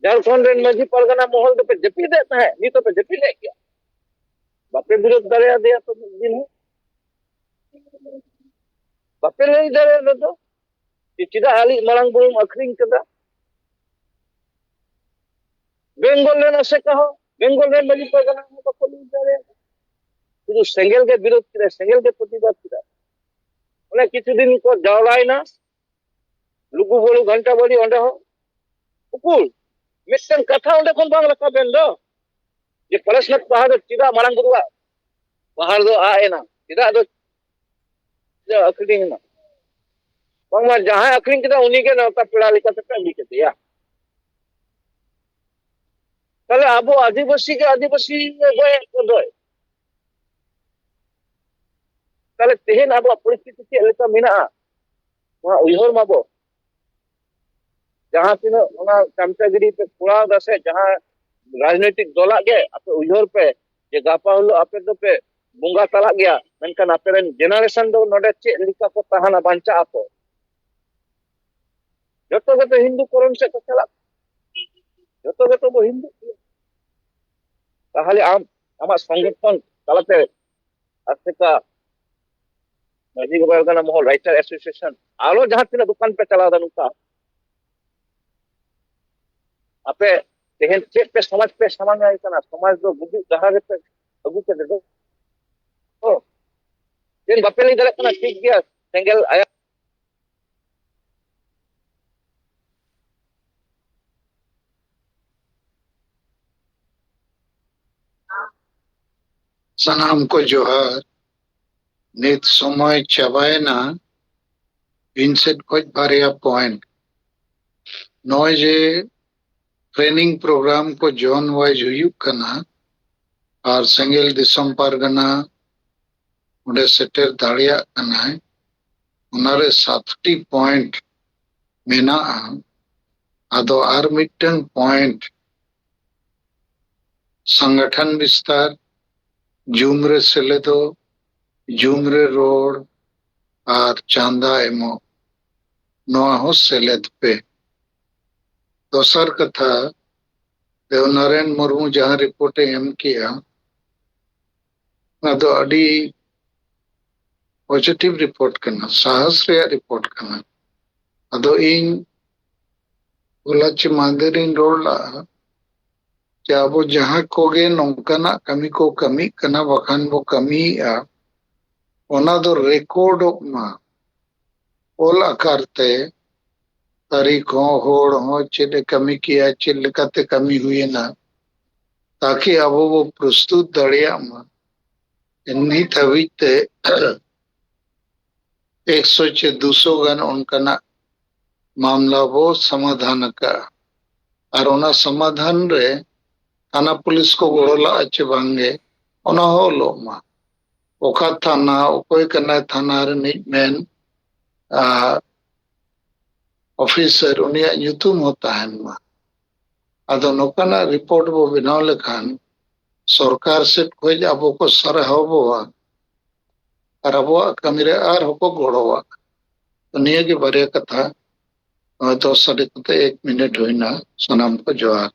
ᱡᱷᱟᱲᱠᱷᱚᱸᱰ ᱨᱮᱱ ᱢᱟᱹᱡᱷᱤ ᱯᱟᱨᱜᱟᱱᱟ ᱢᱚᱦᱚᱞ ᱫᱚᱯᱮ ᱡᱟᱹᱯᱤᱫᱮᱫ ᱛᱟᱦᱮᱸᱫ, ᱱᱤᱛ ᱦᱚᱸᱯᱮ ᱡᱟᱹᱯᱤᱫᱮᱫ ᱜᱮᱭᱟ᱾ ᱵᱟᱯᱮ ᱵᱤᱨᱳᱫ ᱫᱟᱲᱮᱭᱟᱫᱮᱭᱟ ᱛᱚ ᱢᱤᱫ ᱫᱤᱱ ᱦᱚᱸ᱾ ᱵᱟᱯᱮ ᱞᱟᱹᱭ ᱫᱟᱲᱮᱭᱟᱫᱟ ᱛᱚ ᱡᱮ ᱪᱮᱫᱟᱜ ᱟᱞᱮᱭᱤᱡ ᱢᱟᱨᱟᱝ ᱵᱩᱨᱩᱢ ᱟᱹᱠᱷᱨᱤᱧ ᱠᱮᱫᱟ? ᱵᱮᱝᱜᱚᱞ ᱨᱮᱱ ᱟᱥᱮᱠᱟ ᱦᱚᱸ, ᱵᱮᱝᱜᱚᱞ ᱨᱮᱱ ᱢᱟᱹᱡᱷᱤ ᱯᱟᱨᱜᱟᱱᱟ ᱦᱚᱸ ᱵᱟᱠᱚ ᱞᱟᱹᱭ ᱫᱟᱲᱮᱭᱟᱫᱟ᱾ ᱥᱩᱫᱷᱩ ᱥᱮᱸᱜᱮᱞ ᱜᱮ ᱵᱤᱨᱳᱫ ᱠᱮᱫᱟ, ᱥᱮᱸᱜᱮᱞ ᱜᱮ ᱯᱨᱚᱛᱤᱵᱟᱫ ᱠᱮᱫᱟ᱾ ᱚᱱᱮ ᱠᱤᱪᱷᱩ ᱫᱤᱱ ᱠᱚ ᱡᱟᱣᱨᱟᱭᱮᱱᱟ, ᱞᱩᱜᱩ ᱵᱩᱨᱩ ᱜᱷᱟᱱᱴᱟ ᱵᱟᱲᱤ ᱚᱸᱰᱮ ᱦᱚᱸ᱾ ᱩᱠᱩᱨ ᱢᱤᱫᱴᱮᱱ ᱠᱟᱛᱷᱟ ᱚᱸᱰᱮ ᱠᱷᱚᱱ ᱵᱟᱝ ᱨᱟᱠᱟᱵ ᱮᱱ ᱫᱚ, ᱡᱮ ᱯᱚᱨᱮᱥᱱᱟᱛᱷ ᱯᱟᱦᱟᱲ ᱫᱚ ᱪᱮᱫᱟᱜ ᱢᱟᱨᱟᱝ ᱵᱩᱨᱩᱣᱟᱜ ᱯᱟᱦᱟᱲ ᱫᱚ ᱟᱫ ᱮᱱᱟ, ᱪᱮᱫᱟᱜ ᱫᱚ ᱟᱹᱠᱷᱨᱤᱧ ᱮᱱᱟ? ᱵᱟᱝᱢᱟ ᱡᱟᱦᱟᱸᱭ ᱟᱹᱠᱷᱨᱤᱧ ᱠᱮᱫᱟ ᱩᱱᱤᱜᱮ ᱱᱮᱣᱛᱟ ᱯᱮᱲᱟ ᱞᱮᱠᱟ ᱛᱮᱯᱮ ᱟᱹᱜᱩ ᱠᱮᱫᱮᱭᱟ᱾ ᱛᱟᱦᱞᱮ ᱟᱵᱚ ᱟᱹᱫᱤᱵᱟᱹᱥᱤ ᱜᱮ ᱟᱹᱫᱤᱵᱟᱹᱥᱤ ᱜᱚᱡ ᱮᱫ ᱠᱚ ᱫᱚᱭ᱾ ᱛᱟᱦᱞᱮ ᱛᱮᱦᱮᱧ ᱟᱵᱚᱣᱟᱜ ᱯᱚᱨᱤᱥᱛᱷᱤᱛᱤ ᱪᱮᱫ ᱞᱮᱠᱟ ᱢᱮᱱᱟᱜᱼᱟ, ᱱᱚᱣᱟ ᱩᱭᱦᱟᱹᱨ ᱢᱟᱵᱚ᱾ ᱡᱟᱦᱟᱸ ᱛᱤᱱᱟᱹᱜ ᱚᱱᱟ ᱪᱟᱢᱪᱟᱜᱤᱨᱤ ᱯᱮ ᱠᱚᱨᱟᱣ ᱮᱫᱟ ᱥᱮ ᱡᱟᱦᱟᱸ ᱨᱟᱡᱽᱱᱳᱭᱛᱤᱠ ᱫᱚᱞᱟᱜ ᱜᱮ, ᱟᱯᱮ ᱩᱭᱦᱟᱹᱨ ᱯᱮ ᱡᱮ ᱜᱟᱯᱟ ᱦᱤᱞᱳᱜ ᱟᱯᱮ ᱫᱚᱯᱮ ᱵᱚᱸᱜᱟ ᱛᱟᱞᱟᱜ ᱜᱮᱭᱟ, ᱢᱮᱱᱠᱷᱟᱱ ᱟᱯᱮ ᱨᱮᱱ ᱡᱮᱱᱟᱨᱮᱥᱚᱱ ᱫᱚ ᱱᱚᱰᱮ ᱪᱮᱫ ᱞᱮᱠᱟ ᱠᱚ ᱛᱟᱦᱮᱱᱟ, ᱵᱟᱧᱪᱟᱜ ᱟᱠᱚ? ᱡᱚᱛᱚ ᱜᱮᱛᱚ ᱦᱤᱱᱫᱩ ᱠᱚᱨᱚᱱ ᱥᱮᱫ ᱠᱚ ᱪᱟᱞᱟᱜ, ᱡᱚᱛᱚ ᱜᱮᱛᱚ ᱵᱚ ᱦᱤᱱᱫᱩ ᱜᱮᱭᱟ᱾ ᱛᱟᱦᱚᱞᱮ ᱟᱢ ᱟᱢᱟᱜ ᱥᱚᱝᱜᱚᱴᱷᱚᱱ ᱛᱟᱞᱟᱛᱮ ᱟᱥᱮᱠᱟ ᱢᱟᱹᱡᱷᱤ ᱵᱟᱵᱟ ᱠᱟᱱᱟ ᱢᱚᱦᱚᱞ ᱨᱟᱭᱴᱟᱨ ᱮᱥᱳᱥᱤᱭᱮᱥᱚᱱ, ᱟᱨᱚ ᱡᱟᱦᱟᱸ ᱛᱤᱱᱟᱹᱜ ᱫᱚᱠᱟᱱ ᱯᱮ ᱪᱟᱞᱟᱣ ᱮᱫᱟ ᱱᱚᱝᱠᱟ, ᱟᱯᱮ ᱛᱮᱦᱮᱧ ᱪᱮᱫ ᱯᱮ ᱥᱚᱢᱟᱡᱽ ᱯᱮ ᱥᱟᱢᱟᱝ ᱟᱭ ᱠᱟᱱᱟ? ᱥᱚᱢᱟᱡᱽ ᱫᱚ ᱜᱩᱡᱩᱜ ᱰᱟᱦᱟᱨ ᱨᱮᱯᱮ ᱟᱹᱜᱩ ᱠᱮᱫ ᱫᱚ᱾ ᱚ, ᱪᱮᱫ ᱵᱟᱯᱮ ᱞᱟᱹᱭ ᱫᱟᱲᱮᱭᱟᱜ ᱠᱟᱱᱟ? ᱴᱷᱤᱠ ᱜᱮᱭᱟ, ᱥᱮᱸᱜᱮᱞ ᱟᱭᱟᱜ ᱥᱟᱱᱟᱢ ᱠᱚ ᱡᱚᱦᱟᱨ᱾ ᱱᱤᱛ ᱥᱚᱢᱚᱭ ᱪᱟᱵᱟᱭᱮᱱᱟ᱾ ᱤᱧ ᱥᱮᱫ ᱠᱷᱚᱱ ᱵᱟᱨᱭᱟ ᱯᱚᱭᱮᱱᱴ, ᱱᱚᱜᱼᱚᱭ ᱡᱮ ᱴᱨᱮᱱᱤᱝ ᱯᱨᱳᱜᱨᱟᱢ ᱠᱚ ᱡᱳᱱ ᱣᱟᱭᱤᱡ ᱦᱩᱭᱩᱜ ᱠᱟᱱᱟ, ᱟᱨ ᱥᱮᱸᱜᱮᱞ ᱫᱤᱥᱚᱢ ᱯᱟᱨᱜᱟᱱᱟ ᱚᱸᱰᱮ ᱥᱮᱴᱮᱨ ᱫᱟᱲᱮᱭᱟᱜ ᱠᱟᱱᱟᱭ, ᱚᱱᱟᱨᱮ ᱥᱟᱛᱴᱤ ᱯᱚᱭᱮᱱᱴ ᱢᱮᱱᱟᱜᱼᱟ᱾ ᱟᱫᱚ ᱟᱨ ᱢᱤᱫᱴᱟᱝ ᱯᱚᱭᱮᱱᱴ, ᱥᱚᱝᱜᱚᱴᱷᱚᱱ ᱵᱤᱥᱛᱟᱨ, ᱡᱩᱢ ᱨᱮ ᱥᱮᱞᱮᱫᱚᱜ, ᱡᱩᱢ ᱨᱮ ᱨᱚᱲ ᱟᱨ ᱪᱟᱸᱫᱟ ᱮᱢᱚᱜ, ᱱᱚᱣᱟ ᱦᱚᱸ ᱥᱮᱞᱮᱫ ᱯᱮ᱾ ᱫᱚᱥᱟᱨ ᱠᱟᱛᱷᱟ, ᱫᱮᱵᱱᱟᱨᱟᱭᱚᱱ ᱢᱩᱨᱢᱩ ᱡᱟᱦᱟᱸ ᱨᱤᱯᱳᱨᱴ ᱮ ᱮᱢ ᱠᱮᱜᱼᱟ, ᱚᱱᱟ ᱫᱚ ᱟᱹᱰᱤ ᱯᱚᱡᱤᱴᱤᱵᱷ ᱨᱤᱯᱳᱨᱴ ᱠᱟᱱᱟ, ᱥᱟᱦᱚᱥ ᱨᱮᱭᱟᱜ ᱨᱤᱯᱳᱨᱴ ᱠᱟᱱᱟ᱾ ᱟᱫᱚ ᱤᱧ ᱦᱚᱞᱟ ᱪᱮ ᱢᱟᱦᱫᱮᱨᱤᱧ ᱨᱚᱲ ᱞᱟᱜᱼᱟ ᱡᱮ ᱟᱵᱚ ᱡᱟᱦᱟᱸ ᱠᱚᱜᱮ ᱱᱚᱝᱠᱟᱱᱟᱜ ᱠᱟᱹᱢᱤ ᱠᱚ ᱠᱟᱹᱢᱤᱜ ᱠᱟᱱᱟ, ᱵᱟᱠᱷᱟᱱ ᱵᱚ ᱠᱟᱹᱢᱤᱭᱮᱫᱼᱟ, ᱚᱱᱟ ᱫᱚ ᱨᱮᱠᱚᱨᱰᱚᱜ ᱢᱟ ᱚᱞ ᱟᱠᱟᱨ ᱛᱮ, ᱛᱟᱹᱨᱤᱠᱷ ᱦᱚᱸ, ᱦᱚᱲ ᱦᱚᱸ, ᱪᱮᱫ ᱮ ᱠᱟᱹᱢᱤ ᱠᱮᱜᱼᱟ, ᱪᱮᱫ ᱞᱮᱠᱟᱛᱮ ᱠᱟᱹᱢᱤ ᱦᱩᱭᱮᱱᱟ, ᱛᱟᱠᱤ ᱟᱵᱚ ᱵᱚ ᱯᱨᱚᱥᱛᱩᱛ ᱫᱟᱲᱮᱭᱟᱜ ᱢᱟ᱾ ᱱᱤᱛ ᱦᱟᱹᱵᱤᱡ ᱛᱮ ᱮᱠᱥᱚ ᱪᱮ ᱫᱩᱥᱚ ᱜᱟᱱ ᱚᱱᱠᱟᱱᱟᱜ ᱢᱟᱢᱞᱟ ᱵᱚ ᱥᱚᱢᱟᱫᱷᱟᱱ ᱟᱠᱟᱫᱼᱟ᱾ ᱟᱨ ᱚᱱᱟ ᱥᱚᱢᱟᱫᱷᱟᱱ ᱨᱮ ᱛᱷᱟᱱᱟ ᱯᱩᱞᱤᱥ ᱠᱚ ᱜᱚᱲᱚ ᱞᱟᱜᱼᱟ ᱪᱮ ᱵᱟᱝᱜᱮ, ᱚᱱᱟ ᱦᱚᱸ ᱚᱞᱚᱜ ᱢᱟ᱾ ᱚᱠᱟ ᱛᱷᱟᱱᱟ, ᱚᱠᱚᱭ ᱠᱟᱱᱟᱭ ᱛᱷᱟᱱᱟ ᱨᱤᱱᱤᱡ ᱢᱮᱱ, ᱟᱨ ᱚᱯᱷᱤᱥᱟᱨ, ᱩᱱᱤᱭᱟᱜ ᱧᱩᱛᱩᱢ ᱦᱚᱸ ᱛᱟᱦᱮᱱ ᱢᱟ᱾ ᱟᱫᱚ ᱱᱚᱝᱠᱟᱱᱟᱜ ᱨᱤᱯᱳᱨᱴ ᱵᱚ ᱵᱮᱱᱟᱣ ᱞᱮᱠᱷᱟᱱ ᱥᱚᱨᱠᱟᱨ ᱥᱮᱫ ᱠᱷᱚᱱ ᱟᱵᱚ ᱠᱚ ᱥᱟᱨᱦᱟᱣ ᱵᱚᱣᱟ ᱟᱨ ᱟᱵᱚᱣᱟᱜ ᱠᱟᱹᱢᱤ ᱨᱮ ᱟᱨᱦᱚᱸ ᱠᱚ ᱜᱚᱲᱚᱣᱟ᱾ ᱛᱚ ᱱᱤᱭᱟᱹ ᱜᱮ ᱵᱟᱨᱭᱟ ᱠᱟᱛᱷᱟ᱾ ᱱᱚᱜᱼᱚᱭ ᱫᱚᱥ ᱥᱟᱰᱮ ᱠᱟᱛᱮ ᱮᱠ ᱢᱤᱱᱤᱴ ᱦᱩᱭᱱᱟ᱾ ᱥᱟᱱᱟᱢ ᱠᱚ ᱡᱚᱦᱟᱨ᱾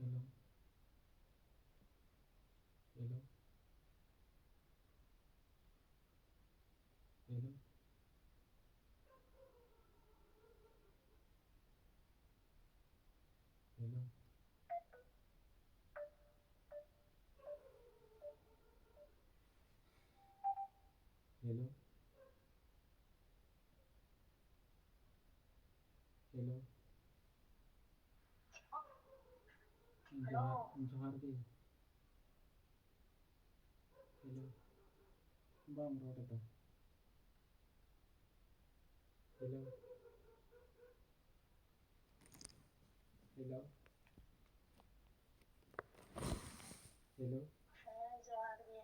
Hello. Hello. Hello. Hello. Hello. Hello. ᱡᱚᱦᱟᱨ, ᱡᱚᱦᱟᱨ ᱜᱮ᱾ Hello. ᱵᱟᱢ ᱨᱚᱲ ᱮᱫᱟ᱾ Hello. Hello. Hello. ᱦᱮᱸ, ᱡᱚᱦᱟᱨ ᱜᱮ᱾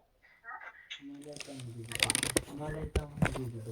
ᱢᱟ ᱞᱟᱹᱭ ᱛᱟᱢ ᱫᱤᱫᱤ᱾ ᱢᱟ ᱞᱟᱹᱭ ᱛᱟᱢ ᱫᱤᱫᱤ ᱫᱚ᱾